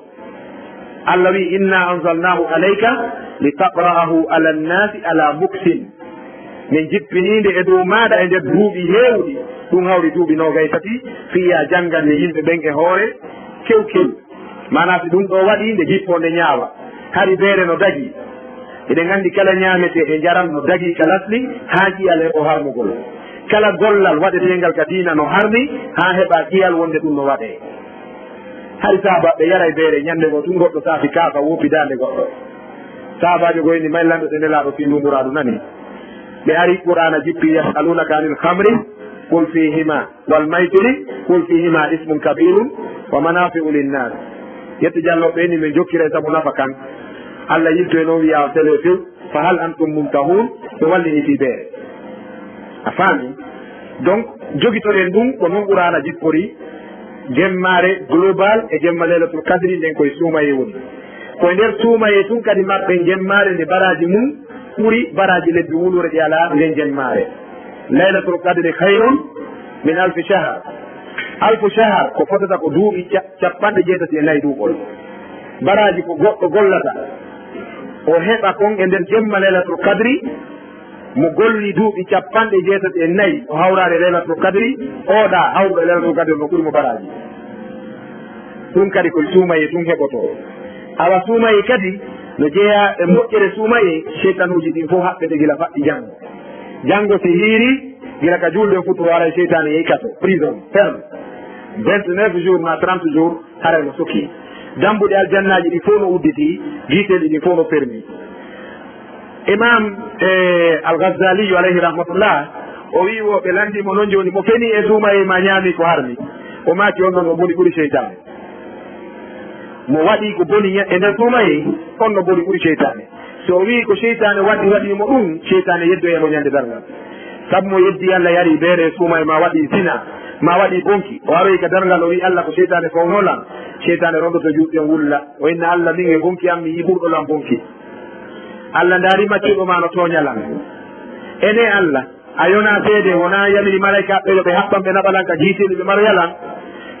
Alla wi'i, "Inna anzalnaahu alayka litaqra'ahu ala nnaasi ala muksin." Min jippinii nde e dow maaɗa e nder duuɓi heewuɗi, ɗum hawri duuɓi noogay tati, fii yo a janngan nde yimɓe ɓen e hoore kew kew. Maanaa, si ɗum ɗoo waɗii, nde jippoo nde ñaawa. Hari beere no dagii. Eɗen anndi kala ñaametee e njaram no dagii ka lasli haa ƴi'al heɓoo harmugol. Kala gollal waɗeteengal ka diina no harmi haa heɓaa ƴi'al wonde ɗum no waɗee. Hari sahaabaaɓe yaray beere, ñannde goo tun goɗɗo saafi kaafa woopi daande goɗɗo. Sahaabaajo goo inni, "May lanɗo de Nelaaɗo fii nduumburaaɗo nani?" Ɓe ari Qur'aana jippi, "Yas'alunaka anil khamri, qul fihima, wal maitiri, qul fihima ismun kabirun wa manafi'u linnas." Yetto Jallo ɓe ni min jokkira e sabu nafa kan. Allah yilto e noon wiya o sele few, "Fa hal antum muntahun?" Ɓe wallini fii beere. A faami? Donc, jogitoɗen ɗum ko noon Qur'aana jippori, jemmaare global e jemma Laylatul Qadri nden koye suumayee woni. Ko e nder suumayee tun kadi maɓɓe jemmaare nde baraaji mum ɓuri baraaji lebbi wuluure ɗi alaa nden jemmaare. Laylatul Qadri khayrun min alfi shahr. Alfu shahr ko fotata ko duuɓi ca-, cappanɗe jeetati e nayi duuɓol. Baraaji ko goɗɗo gollata, o heɓa kon e nder jemma Laylatul Qadri, mo golli duuɓi cappanɗe jeetati e nayi o hawraade Laylatul Qadri, o ɗa hawruɗo e Laylatul Qadri no ɓuri mo baraaji. Ɗum kadi ko suumayee tun heɓotoo. Awa suumayee kadi no jeyaa e moƴƴere suumayee, seytanuuji ɗin fof haɓɓete gila faɗɗi janngo. Janngo si hiiri, gila ka juulɗen futuro haray seytaane yehi kaso, prison, ferme. Vingt-neuf jours ma trente jours, haray no sokii. Dambuɗe aljannaaji ɗi fof no udditii, giiteeji ɗi fof no fermi. Imam, eh, Al-Ghazali alayhi rahmatullah, o wi'i wo ɓe lanndii mo noon jooni, mo fenii e suumayee ma ñaamii ko harmi. O maaki on ɗon o boni ɓuri seytaane. Mo waɗi ko boni ña-, e nder suumayee, on no boni ɓuri seytaane. So o wi'i ko seytaane waɗi, waɗi mo ɗum, seytaane yeddoya mo ñande darngal. Sabu mo yeddi Allah yari beere e suumayee ma waɗi zina, ma waɗi bonki. O aroyi ka darngal o wi'i Allah ko seytaane fawnoo lan. Seytaane rondoto juuɗe ɗen wulla. O inna Allah min e bonki am mi yi'i ɓurɗo lan bonki. Allah ndaari maccuɗo ma no tooña lan. Ene Allah, a yonaa seede, wonaa yamiri malaykaaɓe yo ɓe haɓɓan ɓe naɓa lan ka giiteeli ɓe maroya lan?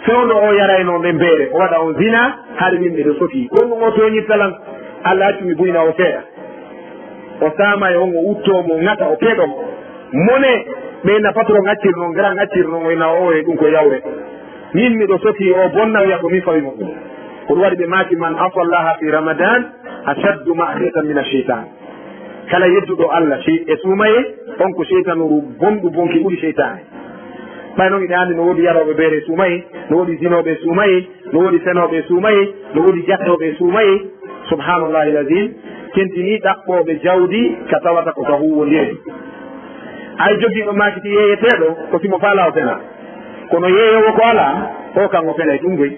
Fewndo o yaraynoo nden beere, o waɗa on zina, hari min miɗo sotii. Ko ɗum o tooñirta lan? Allah accu mi buyna o seeɗa. O saama e on, o uttoo mo, o ŋata, o peɗo. Mone, ɓe na patron accir non, grand accir non, o ina o e ɗum ko yawre. Min miɗo sotii o bonna, wiya ko min fawi mo ɗum. Ko ɗum waɗi ɓe maaki, "Man asallaha fi Ramadan ashaddu ma'siyatan min ash-shaytan." Kala yedduɗo Allah si-, e suumayee, on ko seytanuru bonɗu bonki ɓuri seytaane. Ɓay non iɗa anndi no woodi yarooɓe beere e suumayee, no woodi zinooɓe e suumayee, no woodi fenooɓe e suumayee, no woodi jattooɓe e suumayee. Subhanallahi lazim, tentinii ɗaɓɓooɓe jawdi ka tawata ko ka huuwondiri. Ay jogiiɗo maaki ti yeeyeteeɗo, ko si mo faalaa o fena. Kono yeeyoowo ko alaa, o kan o fenay ɗum goy.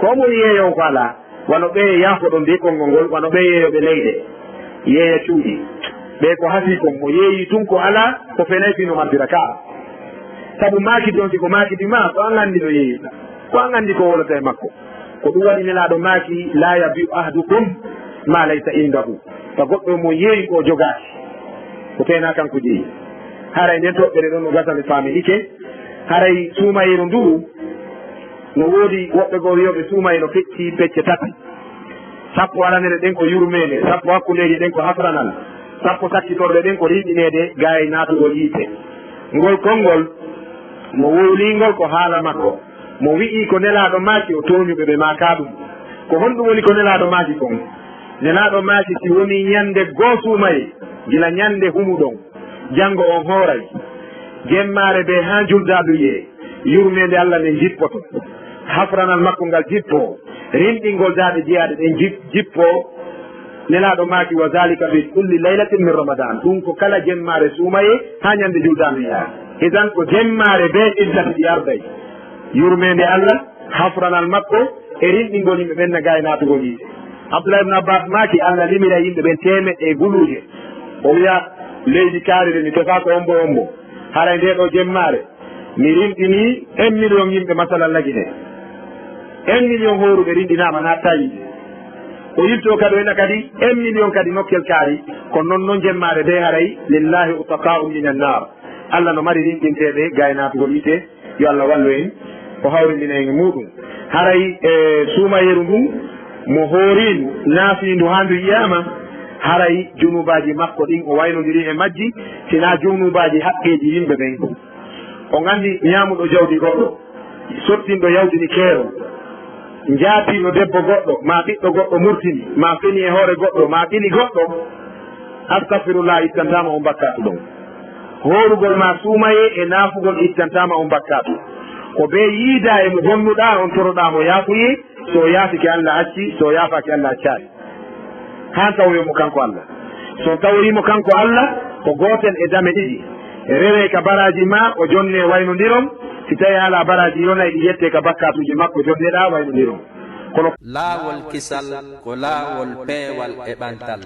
Ko mo yeeyoowo ko alaa, wano ɓe yaafoɗon nde konngol ngol, wano ɓe yeeyooɓe leyɗe, yeeya cuuɗi. Ɓe ko hasii kon, mo yeeyi tun ko alaa, ko fenay fino mantira ka. Sabu maaki ɗon, si ko maaki di ma, ko an anndi no yeeyirta. Ko an anndi ko wowlata e makko. Ko ɗum waɗi Nelaaɗo maaki, "La yabi'u ahadukum ma laysa indahu." Ka goɗɗo mo yeeyi ko jogaaki, ko fena kanko jeyi. Haray nden toɓɓere ɗon no gasa mi faami ike. Haray suumayeeru ndu no woodi woɓɓe goo wiyooɓe suumayee no fecci pecce tati. Sappo aranere ɗen ko yurmeende, sappo hakkundeeje ɗen ko hafranal, sappo sakkitorɗe ɗen ko rinɗineede gaay naatugol yiite. Ngol konngol mo wowlingol ko haala makko. Mo wi'i ko Nelaaɗo maaki o tooñuɓe ɓe maaka ɗum. Ko honɗum woni ko Nelaaɗo maaki kon? Nelaaɗo maaki si woni ñande goo suumayee, gila ñande humuɗon, janngo on hooray. Jemmaare bee haa njuldaaɗuyee, yurmeende Allah nden jippoto. Hafranal makko ngal jippoo, rinɗingol daaɗe jeyaaɗe ɗen jip-, jippoo. Nelaaɗo maaki, "Wa zalika fi kulli laylatin min Ramadan." Ɗum ko kala jemmaare suumayee haa ñande njuldaaɗuyee. Idan ko jemmaare bee iddati ɗi arday. Yurmeende Allah, hafranal makko, e rinɗingol yimɓe ɓen na gaay naatugol yiite. Abdullah ibn Abbas maaki, Allah limira yimɓe ɓen teemeɗɗe e guluuje. O wiya, "Leydi kaari de, mi tefaaka ombo ombo. Haray nde ɗo jemmaare, mi rinɗini un million yimɓe, masalan, Lagine. Un million hooruɓe rinɗinaama, naattaa yiite." O yiltoo kadi, o ina kadi, un million kadi nokkel kaari. Ko non non jemmaare de, haray, "Lillahi utaqa'u minan nar." Allah no mari rinɗinteeɓe gaay naatugol yiite. Yo Allah wallu en, o hawrindina en e muuɗum. Haray e suumayeeru ndun, mo hooriindu, naafiindu haa ndu yiyaama, haray junuubaaji makko ɗin o waynondiri e majji, sinaa junuubaaji haqqeeji yimɓe ɓen. On anndi ñaamuɗo jawdi goɗɗo, sottinɗo yawtini keerol, njaatiiɗo debbo goɗɗo, maa ɓiɗɗo goɗɗo murtini, maa feni e hoore goɗɗo, maa ɓili goɗɗo, astagfirullah ittantaama on bakkaatu ɗon. Hoorugol ma suumayee e naafugol ittantaama on bakkaatu. Ko bee yiidaa e mo bonnuɗaa, on toroɗaa mo yaafuyee, so o yaafike Allah acci, so o yaafaaki Allah accaali. Haa tawoyo mo kanko Allah. So on tawoyii mo kanko Allah, Ko gootel e dame ɗiɗi. Rewee ka baraaji maa, o jonnee waynondiron. Si tawii a alaa baraaji, yonay ɗi yettee ka bakkaatuuji makko, jonneɗaa waynondiron. Kono Laawol kisal ko laawol peewal e ɓantal.